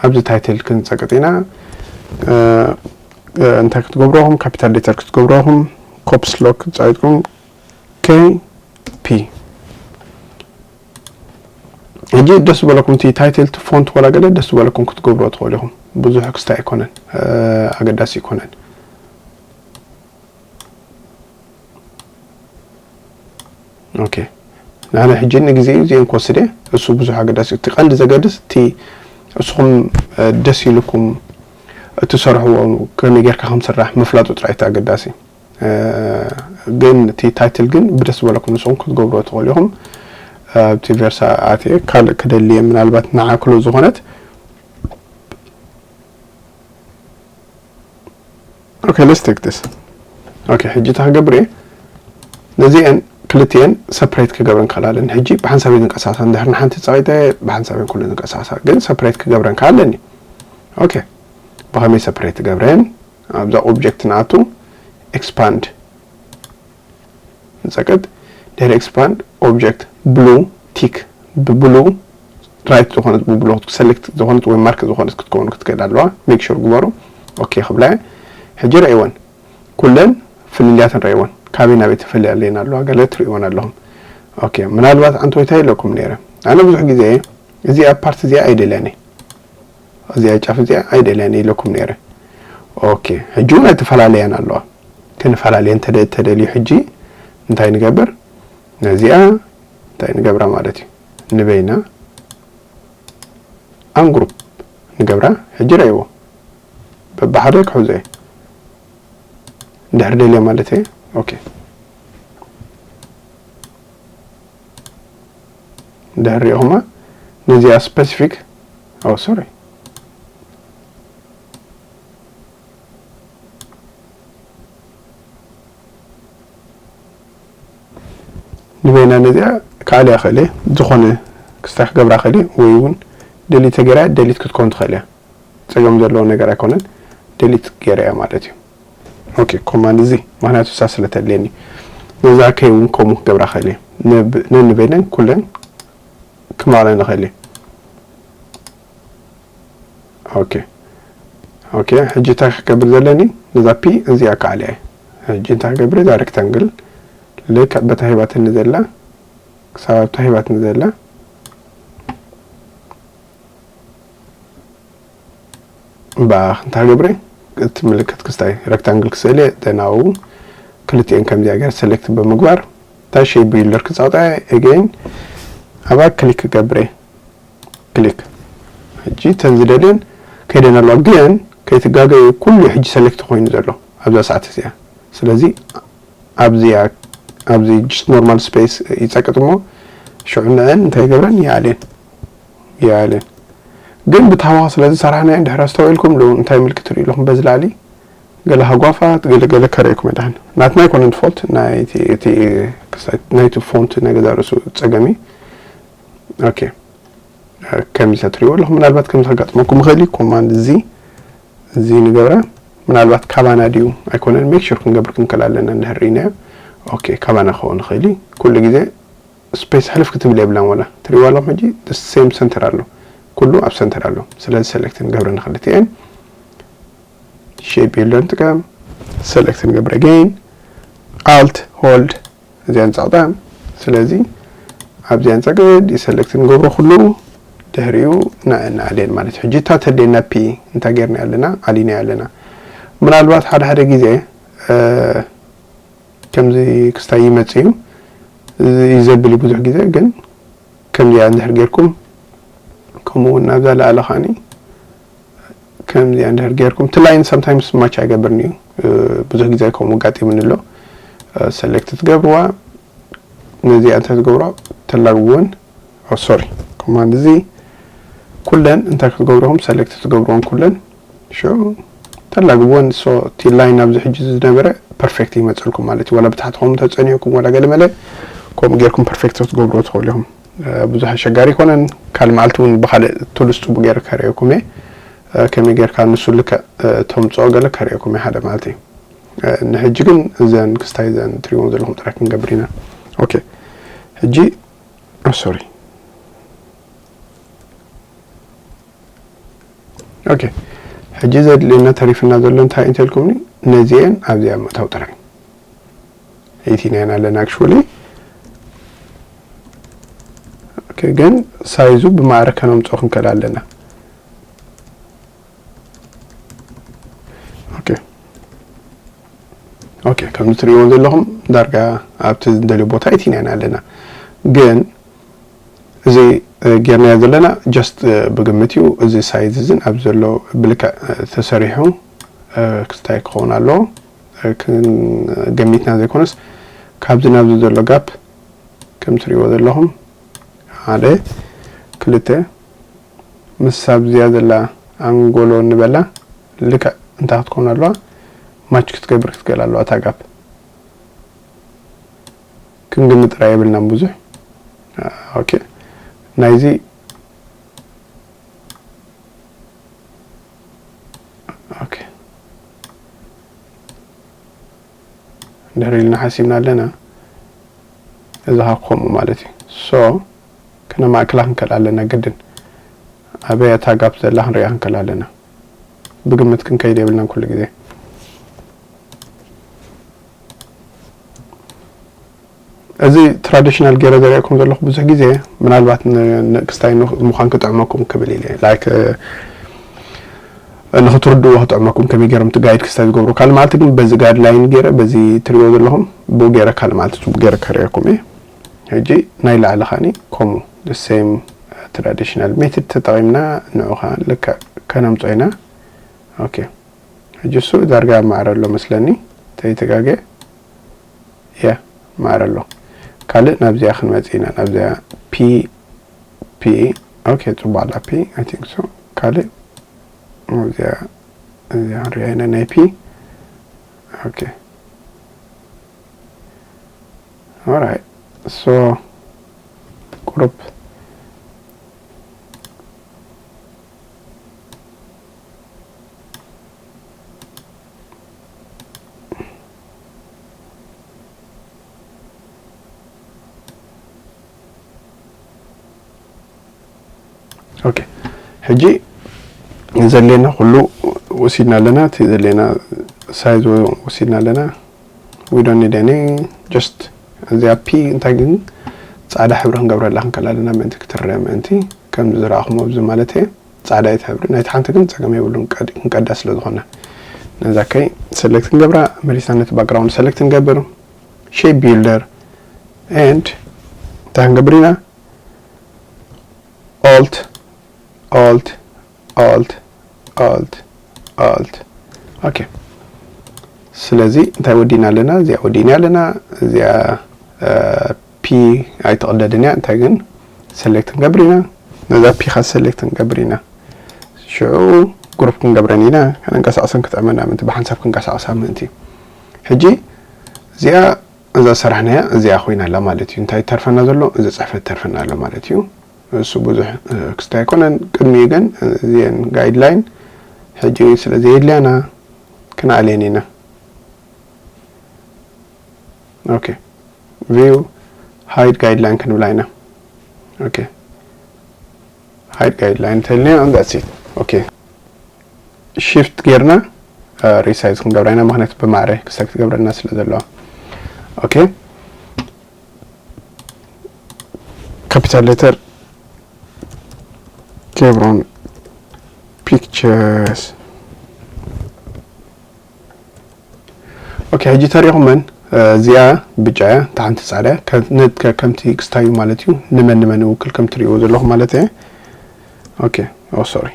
ኣብዚ ታይትል ክንፀቅጥ ኢና እንታይ ክትገብረኹም ካፒታል ሌተር ክትገብረኹም ኮፕስ ሎክ ክትፀቂጥኩም ከይ ፒ ሕጂ ደስ ዝበለኩም እቲ ታይትል እቲ ፎንት ወላ ገለ ደስ ዝበለኩም ክትገብሮ ትኽእሉ ኢኹም ብዙሕ ክስታይ ኣይኮነን ኣገዳሲ ኣይኮነን ኦኬ ንሕና ሕጂ ንግዜ እዩ እዚአን ክወስድ እየ እሱ ብዙሕ ኣገዳሲ እቲ ቀንዲ ዘገድስ እቲ እስኹም ደስ ኢልኩም እትሰርሕዎ ከመይ ጌርካ ከም ስራሕ ምፍላጡ ጥራይ እቲ ኣገዳሲ ግን እቲ ታይትል ግን ብደስ ዝበለኩም ንስኹም ክትገብርዎ ትኽእሉ ኢኹም ኣብቲ ቨርሳ ኣትየ ካልእ ክደሊ እየ ምናልባት ንዓ ክሎ ዝኾነት okay let's take this okay ሕጂ እንታይ ክገብር እየ ነዚአን ክልቲአን ሰፕሬት ክገብረን ክኽእል ኣለኒ ሕጂ ብሓንሳብ እየ ዝንቀሳቐሳ እንድሕር ንሓንቲ ፀቒጠ ብሓንሳብ እየን ኩሉ ዝንቀሳቐሳ ግን ሰፕሬት ክገብረን ክኽእል ኣለኒ okay ብኸመይ ሰፕሬት ትገብረን ኣብዛ ኦብጀክት ንኣቱ ኤክስፓንድ ንፀቅጥ ድሕሪ ኤክስፓንድ ኦብጀክት ብሉ ቲክ ብብሉ ራይት ዝኾነት ብብሉ ሰሌክት ዝኾነት ወይ ማርክ ዝኾነት ክትከውን ክትክእል ኣለዋ ሜክ ሹር ግበሩ ኦኬ ክብላ ሕጂ ረእይወን ኩለን ፍልልያተን ረእይወን ካበይ ናበይ ተፈልያለየን ኣለዋ ገለ ትርእይወን ኣለኹም ኦኬ ምናልባት ኣንቶይታ ኢለኩም ነይረ ኣነ ብዙሕ ግዜ እዚኣ ፓርት እዚኣ ኣይደልያን እየ እዚኣ ጫፍ እዚኣ ኣይደልያን ኢለኩም ነይረ ኦኬ ሕጂ እውን ኣይተፈላለያን ኣለዋ ክንፈላለየን ተደልዩ ሕጂ እንታይ ንገብር ነዚኣ እንታይ ንገብራ ማለት እዩ ንበይና ኣን ግሩፕ ንገብራ ሕጂ ረእይዎ በብሓደ ክሕዞ እየ እንድሕር ደልየ ማለት እየ ኦኬ እንድሕር ሪኢኹማ ነዚኣ ስፐሲፊክ ኦ ሶሪ ንበይና ነዚኣ ክኣልያ ክእል እየ ዝኾነ ክስታይ ክገብራ ክእል እየ ወይ እውን ደሊት ገይራ ደሊት ክትከውን ትኽእል እያ ፀገም ዘለዎ ነገር ኣይኮነን ደሊት ገይራ እያ ማለት እዩ ኦኬ ኮማንድ እዚ ምክንያቱ እሳ ስለ ተድልየኒ ነዛ ከይ እውን ከምኡ ክገብራ ክእል እየ ነንበይነን ኩለን ክማቕለን ይኽእል እየ ኦኬ ኦኬ ሕጂ እንታይ ክገብር ዘለኒ ነዛ ፒ እዚኣ ክኣልያ ሕጂ እንታይ ክገብር እዛ ሬክታንግል ልክዕ በታ ሂባትኒ ዘላ ክሳብ ኣብታ ሂባትኒ ዘላ እምበኣ እንታይ ክገብር እቲ ምልክት ክስታይ ሬክታንግል ክስእል እየ ደናው ክልቲኤን ከምዚኣ ገር ሰሌክት ብምግባር እታ ሼፕ ቢልደር ክፃውጣ እየ ኤገይን ኣብኣ ክሊክ ክገብር እየ ክሊክ ሕጂ ተን ዝደልየን ከይደን ኣለዋ ግን ከይትጋገዩ ኩሉ ሕጂ ሰሌክት ኮይኑ ዘሎ ኣብዛ ሰዓት እዚኣ ስለዚ ኣብዚኣ ኣብዚ just normal space ይጸቅጥ እሞ ሽዑ ንዕን እንታይ ይገብረን? ይኣልየን። ይኣልየን። ግን ብታህዋኽ ስለ ዝሰራሕናዮ እንድሕር ኣስተውዒልኩም ሎ እንታይ ምልክት ትርእዩ ኣለኹም በዚ ላዕሊ? ገለ ሃጓፋት፣ ገለ ገለ ከርእየኩም እየ ደሓን። ናትና ኣይኮነን ፎልት፣ ናይቲ እቲ ክስታይ ናይቲ ፎንት ናይ ገዛ ርእሱ ጸገም እዩ። ኦኬ። ከምዚ ትርእይዎ ኣለኹም። ምናልባት ከምዚ ከጋጥመኩም ይኽእል እዩ። ኮማንድ እዚ እዚ ንገብረ ምናልባት ካባና ድዩ ኣይኮነን ሜክ ሹር ክንገብር ክንክእል ኣለና እንድሕር ርኢናዮ። ኦኬ፣ ካባና ክኸውን ይኽእል እዩ። ኩሉ ግዜ ስፔስ ሕልፍ ክትብል የብላን። ዋላ ትርእይዋ ኣለኹም ሕጂ ሴም ሰንተር ኣሎ፣ ኩሉ ኣብ ሰንተር ኣሎ። ስለዚ ሰሌክት ንገብረ ንኽልቲኤን ሼፕ ቢልደር ንጥቀም፣ ሰሌክት ንገብረ ኣገይን፣ ኣልት ሆልድ እዚኣ ንጸቕጣ። ስለዚ ኣብዚኣ ንጸቅጥ፣ ሰሌክት ንገብሮ ኩሉ ድሕሪኡ ንዕን ኣልየን ማለት እዩ። ሕጂ እታ ተድልየና ፒ እንታይ ጌርና ኣለና? ኣሊና ኣለና። ምናልባት ሓደ ሓደ ግዜ እ፣ ከምዚ ክስታይ ይመጽእ እዩ። እዚ እዩ ዘብል እዩ ብዙሕ ግዜ፣ ግን ከምዚኣ እንድሕር ጌርኩም፣ ከምኡ እውን ናብዛ ላዕሊ ኸዓኒ ከምዚኣ እንድሕር ጌርኩም፣ እቲ ላይን sometimes ማች ኣይገብርን እዩ። እ፣ ብዙሕ ግዜ ከምኡ ኣጋጢሙኒ ኣሎ። እ፣ ሰሌክት ትገብርዋ፣ ነዚኣ እንታይ ትገብሮ? ተላግብወን። ኦ፣ ሶሪ፣ ኮማንድ እዚ ኩለን እንታይ ክትገብርኹም? ሰሌክት ትገብርዎን ኩለን። ሾ፣ ተላግብወን። ሶ፣ እቲ ላይን ኣብዚ ሕጂ ዝነበረ ፐርፌክት ይመጽልኩም ማለት እዩ። ዋላ ብታሕትኹም ተጸኒሕኩም፣ ዋላ ገለ መለ ከምኡ ጌርኩም ፐርፌክት ክትገብርዎ ትኽእሉ ኢኹም። እ፣ ብዙሕ ኣሸጋሪ ኣይኮነን። ካልእ መዓልቲ እውን ብኻልእ ቱልስ ጽቡቅ ጌረ ከርእየኩም እየ። እ፣ ከመይ ጌርካ ንሱ ልክዕ፣ እ፣ ተምጽኦ ገለ ከርእየኩም እየ ሓደ መዓልቲ። እ፣ ንሕጂ ግን እዘን ክስታይ እዘን ትርእይዎም ዘለኹም ጥራይ ክንገብር ኢና። ኦኬ። ሕጂ፣ ኦ፣ ሶሪ። ኦኬ። ሕጂ ዘድልየና ተሪፍና ዘሎ እንታይ እንተልኩምኒ፣ ነዚአን ኣብዚኣ ምእታው ጥራይ። ኤይቲናይን ኣለና ኣክቹዋሊ። ኦኬ፣ ግን ሳይዙ ብማዕረ ከነምጽኦ ክንክእል ኣለና። ኦኬ። ኦኬ፣ ከም እትርእይዎ ዘለኹም ዳርጋ ኣብቲ ዝደልዮ ቦታ ኤይቲናይን ኣለና። ግን እዚ፣ እ፣ ጌርናዮ ዘለና ጀስት፣ እ፣ ብግምት እዩ። እዚ ሳይዝ እዝን ኣብ ዘሎ ብልክዕ፣ እ፣ ተሰሪሑ፣ እ፣ ክስታይ ክኸውን ኣለዎ። እ፣ ክን-፣ ገሚትና ዘይኮነስ ካብዚ ናብዚ ዘሎ ጋፕ ከም እትርእይዎ ዘለኹም ሓደ፣ ክልተ፣ ምስ ኣብዚኣ ዘላ ኣንጎሎ ንበላ ልክዕ እንታይ ክትከውን ኣለዋ? ማች ክትገብር ክትክእል ኣለዋ እታ ጋፕ። ክንግምት ጥራይ የብልናን ብዙሕ። ኦኬ፣ ናይዚ፣ ኦኬ፣ እንድሕር ኢልና ሓሲብና ኣለና፣ እዚ ኸኣ ከምኡ ማለት እዩ። ሶ፣ ከነማእክላ ክንክእል ኣለና ግድን። ኣበይ እታ ጋፕ ዘላ ክንሪኣ ክንክእል ኣለና። ብግምት ክንከይድ የብልናን ኩሉ ግዜ። እዚ ትራዲሽናል ገይረ ዘርእየኩም ዘለኹ ብዙሕ ግዜ ምናልባት ን-፣ ን-፣ ክስታይ ን-፣ ምዃን ክጥዕመኩም ክብል ኢለ። ላይክ፣ እ፣ ንኽትርድእዎ ክጥዕመኩም ከመይ ገይሮም እቲ ጋይድ ክስታይ ዝገብሩ። ካልእ መዓልቲ ግን በዚ ጋይድላይን ገይረ፣ በዚ ትርእይዎ ዘለኹም ብኡ ገይረ ካልእ መዓልቲ ጽቡቕ ገይረ ከርእየኩም እየ። ሕጂ ናይ ላዕሊ ኻኒ ከምኡ the same traditional method ተጠቒምና ንዑ ኸኣ ልክዕ ከነምጾ ኢና። ኦኬ። ሕጂ እሱ ዳርጋ ማዕረ ኣሎ መስለኒ፣ ተይተጋገ። ያ፣ ማዕረ ኣሎ። ካልእ ናብዚኣ ክንመጽእ ኢና፣ ናብዚኣ ፒ፣ ፒ፣ ኦኬ፣ ጽቡቕ ኣላ ፒ፣ I think so። ካልእ ናብዚኣ፣ እዚኣ ክንሪኣ ኢና ናይ ፒ። ኦኬ። Alright። So፣ ቁሩብ ኦኬ፣ ሕጂ ዘድልየና ኩሉ ወሲድና ኣለና። እቲ ዘድልየና ሳይዝ ወሲድና ኣለና። We don't need any፣ just እዚኣ ፒ እንታይ ግን ጻዕዳ ሕብሪ ክንገብረላ ክንክእል ኣለና፣ ምእንቲ ክትረአ ምእንቲ። ከም ዝረኣኹሞ ኣብዚ ማለት እየ፣ ጻዕዳ እየ እቲ ሕብሪ። ናይቲ ሓንቲ ግን ጸገም የብሉን፣ ቀድ-፣ ክንቀዳ ስለ ዝኾና። ነዛ ከይ ሰሌክት ክንገብራ፣ መሊስና ነቲ ባክግራውንድ ሰሌክት ንገብር፣ ሼፕ ቢልደር፣ and እንታይ ክንገብር ኢና? ኦልት፣ ኦልት፣ ኦልት፣ ኦልት፣ ኦልት። ኦኬ። ስለዚ እንታይ ወዲና ኣለና? እዚኣ ወዲና ኣለና። እዚኣ ፒ ኣይትቕደድን እያ። እንታይ ግን ሰሌክት ክንገብር ኢና፣ ነዛ ፒ ኻ ሰሌክት ክንገብር ኢና። ሽዑ ግሩፕ ክንገብረን ኢና፣ ከነንቀሳቕሰን ክጥዕመና ምእንቲ፣ ብሓንሳብ ክንቀሳቕሳ ምእንቲ። ሕጂ እዚኣ እዛ ሰራሕናያ እዚኣ ኮይና ኣላ ማለት እዩ። እንታይ ተርፈና ዘሎ? እዚ ጽሕፈት ተርፈና ኣሎ ማለት እዩ። እሱ ብዙሕ ክስታይ ኣይኮነን። ቅድሚኡ ግን እዚአን ጋይድላይን ሕጂ ስለ ዘየድልያና ክንኣልየን ኢና። ኦኬ፣ ቪው ሃይድ ጋይድላይን ክንብላ ኢና። ኦኬ፣ ሃይድ ጋይድላይን ተልና። ኦኬ፣ ሽፍት ጌርና ሪሳይዝ ክንገብራ ኢና፣ ምክንያቱ ብማዕረ ክስታይ ክትገብረና ስለ ዘለዋ። ኦኬ፣ ካፒታል ሌተር ኬብሮን ፒክቸርስ። ኦኬ፣ ሕጂ ተሪኹመን እዚኣ ብጫ እያ፣ እታ ሓንቲ ጻዕዳ እያ። ከምቲ ክስታዩ ማለት እዩ፣ ንመን ንመን ይውክል ከም ትሪእዎ ዘለኹም ማለት እየ። ኦኬ፣ ኦ ሶሪ።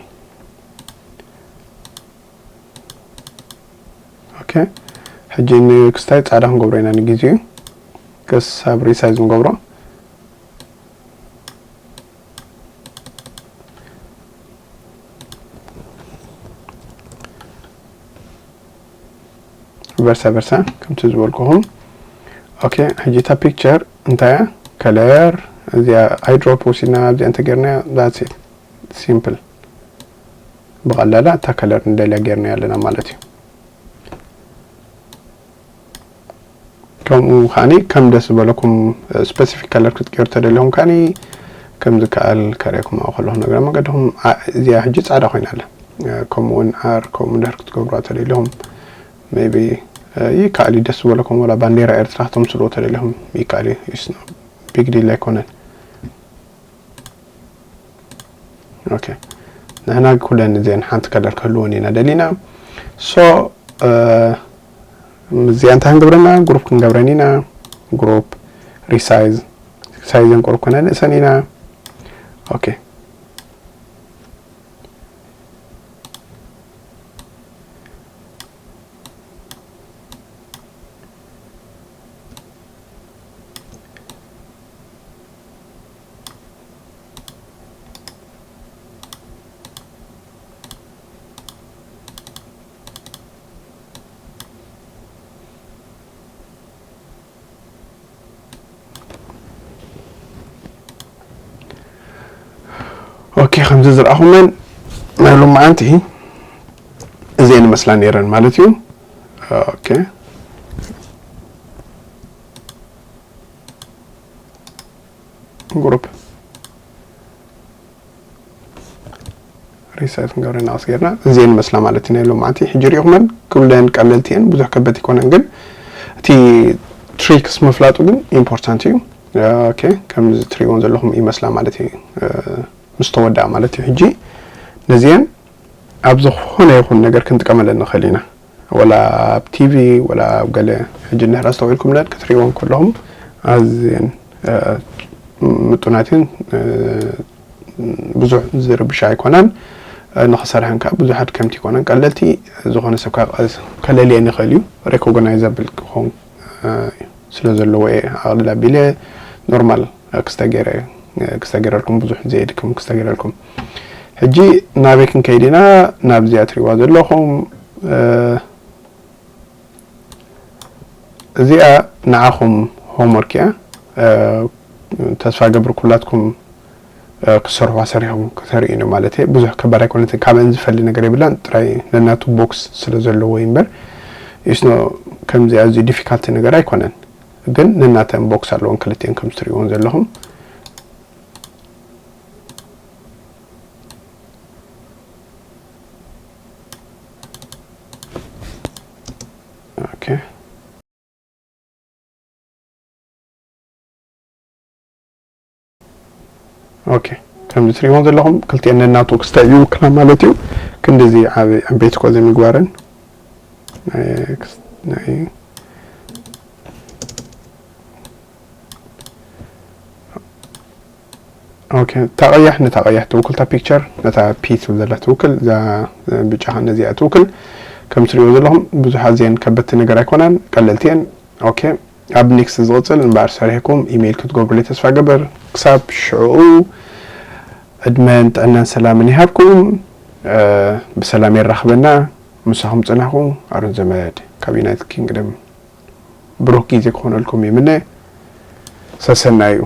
ኦኬ፣ ሕጂ ንክስታይ ጻዕዳ ክንገብሮ ኢና ንግዜኡ፣ ክሳብ ሪሳይዝ ንገብሮ። ቨርሳ ቨርሳ ከምቲ ዝበልኩኹም። ኦኬ፣ ሕጂ እታ ፒክቸር እንታይ እያ? ከለር እዚኣ ኣይድሮፕ ወሲድና ኣብዚኣ እንተጌርናያ፣ that's it፣ ሲምፕል። ብቐላላ እታ ከለር ንደልያ ጌርና ኣለና ማለት እዩ። ከምኡ ከዓኒ ከም ደስ ዝበለኩም ስፔሲፊክ ከለር ክትገይሩ ተደሊኹም ከዓኒ ከም ዝከኣል ከርእየኩም ኣብኡ ከለኹ፣ ነገር መገድኹም እዚኣ ሕጂ ጻዕዳ ኮይና ኣላ። ከምኡ እውን ኣር ከምኡ ድሕር ክትገብሩዋ ተደሊኹም ሜቢ ይከኣል እዩ። ደስ ዝበለኩም ወላ ባንዴራ ኤርትራ ክተምስልዎ ተደሊኹም ይከኣል እዩ። ቢግ ዲል ኣይኮነን። ኦኬ፣ ንሕና ኩለን እዚአን ሓንቲ ከለር ክህልወን ኢና ደሊና። ሶ እዚኣ እንታይ ክንገብረና? ግሩፕ ክንገብረን ኢና። ግሩፕ ሪሳይዝ፣ ሳይዘን ቁሩብ ከነንእሰን ኢና። ኦኬ፣ ኦኬ፣ ከምዚ ዝረኣኹመን ናይ ሎማዓንቲ እዚአን ይመስላ ነይረን ማለት እዩ። ኦኬ፣ ግሩፕ ሪሳይት ክንገብረ ናቕስ ጌርና እዚአን ይመስላ ማለት እዩ ናይ ሎማዓንቲ። ሕጂ ሪኢኹመን ኩለን ቀለልቲ እየን፣ ብዙሕ ከበድቲ ኣይኮነን፣ ግን እቲ ትሪክስ ምፍላጡ ግን ኢምፖርታንት እዩ። ኦኬ፣ ከምዚ ትሪእዎን ዘለኹም ይመስላ ማለት እዩ፣ ምስ ተወድኣ ማለት እዩ። ሕጂ ነዚአን ኣብ ዝኾነ ይኹን ነገር ክንጥቀመለን ንኽእል ኢና። ወላ ኣብ ቲቪ፣ ወላ ኣብ ገለ፣ ሕጂ እንድሕር ኣስተውዒልኩም ለን ክትሪእዎም ከለኹም ኣዝየን፣ እ፣ ምጡናትን፣ እ፣ ብዙሕ ዝርብሻ ኣይኮናን። እ፣ ንኽሰርሐን ከዓ ብዙሕ ኣድከምቲ ኣይኮናን። ቀለልቲ፣ ዝኾነ ሰብ ከዓ ቀስ-፣ ከለልየን ይኽእል እዩ። ሬኮግናይዛብል ክኸውን፣ እ፣ ስለ ዘለዎ እየ ኣቕልል ኣቢለ ኖርማል ክስተ ገይረ፣ ክስተ ገይረልኩም፣ ብዙሕ ዘየድክም ክስተ ገይረልኩም። ሕጂ ናበይ ክንከይድ ኢና? ናብዚኣ ትሪእዋ ዘለኹም፣ እ፣ እዚኣ ንዓኹም ሆምወርክ እያ። እ፣ ተስፋ ገብር ኩላትኩም፣ እ፣ ክሰርሑዋ ሰሪሖም ክተርእዩኒ ማለት እየ። ብዙሕ ከባድ ኣይኮነትን፣ ካብአን ዝፈሊ ነገር የብላን። ጥራይ ነናቱ ቦክስ ስለ ዘለዎ እዩ እምበር፣ ኢስኖ ከምዚ ኣዝዩ ዲፊካልቲ ነገር ኣይኮነን። ግን ነናተን ቦክስ ኣለዎን ክልቲአን ከም ትሪእዎን ዘለኹም። ኦኬ። ኦኬ፣ ከምዚ ትሪእዎም ዘለኹም ክልቲአን ነናቱ ክስታይ ይውክላ ማለት እዩ። ክንድዚ ዓብ-፣ ዓበይቲ ኮ ዘይምግባረን፣ ናይ ክስ-፣ ናይ ኦኬ፣ እታ ቀያሕ ነታ ቀያሕ ትውክል፣ እታ ፒክቸር ነታ ፒ ትብል ዘላ ትውክል፣ እዛ ብጫ ኸዓ ነዚኣ ትውክል። ከም ትሪእዎ ዘለኹም ብዙሕ ኣዝየን ከበድቲ ነገር ኣይኮናን፣ ቀለልቲ እየን። ኦኬ፣ ኣብ ኔክስት ዝቕፅል እምበኣር ሰሪሕኩም ኢሜይል ክትገብሩለይ ተስፋ ገበር። ክሳብ ሽዑ ዕድመን ጥዕናን ሰላምን ይሃብኩም። ብሰላም የራኽበና። ምሳኹም ፅናኹ ኣሮን ዘመድ ካብ ዩናይትድ ኪንግደም። ብሩክ ግዜ ክኾነልኩም ይምነ። ሰሰናዩ።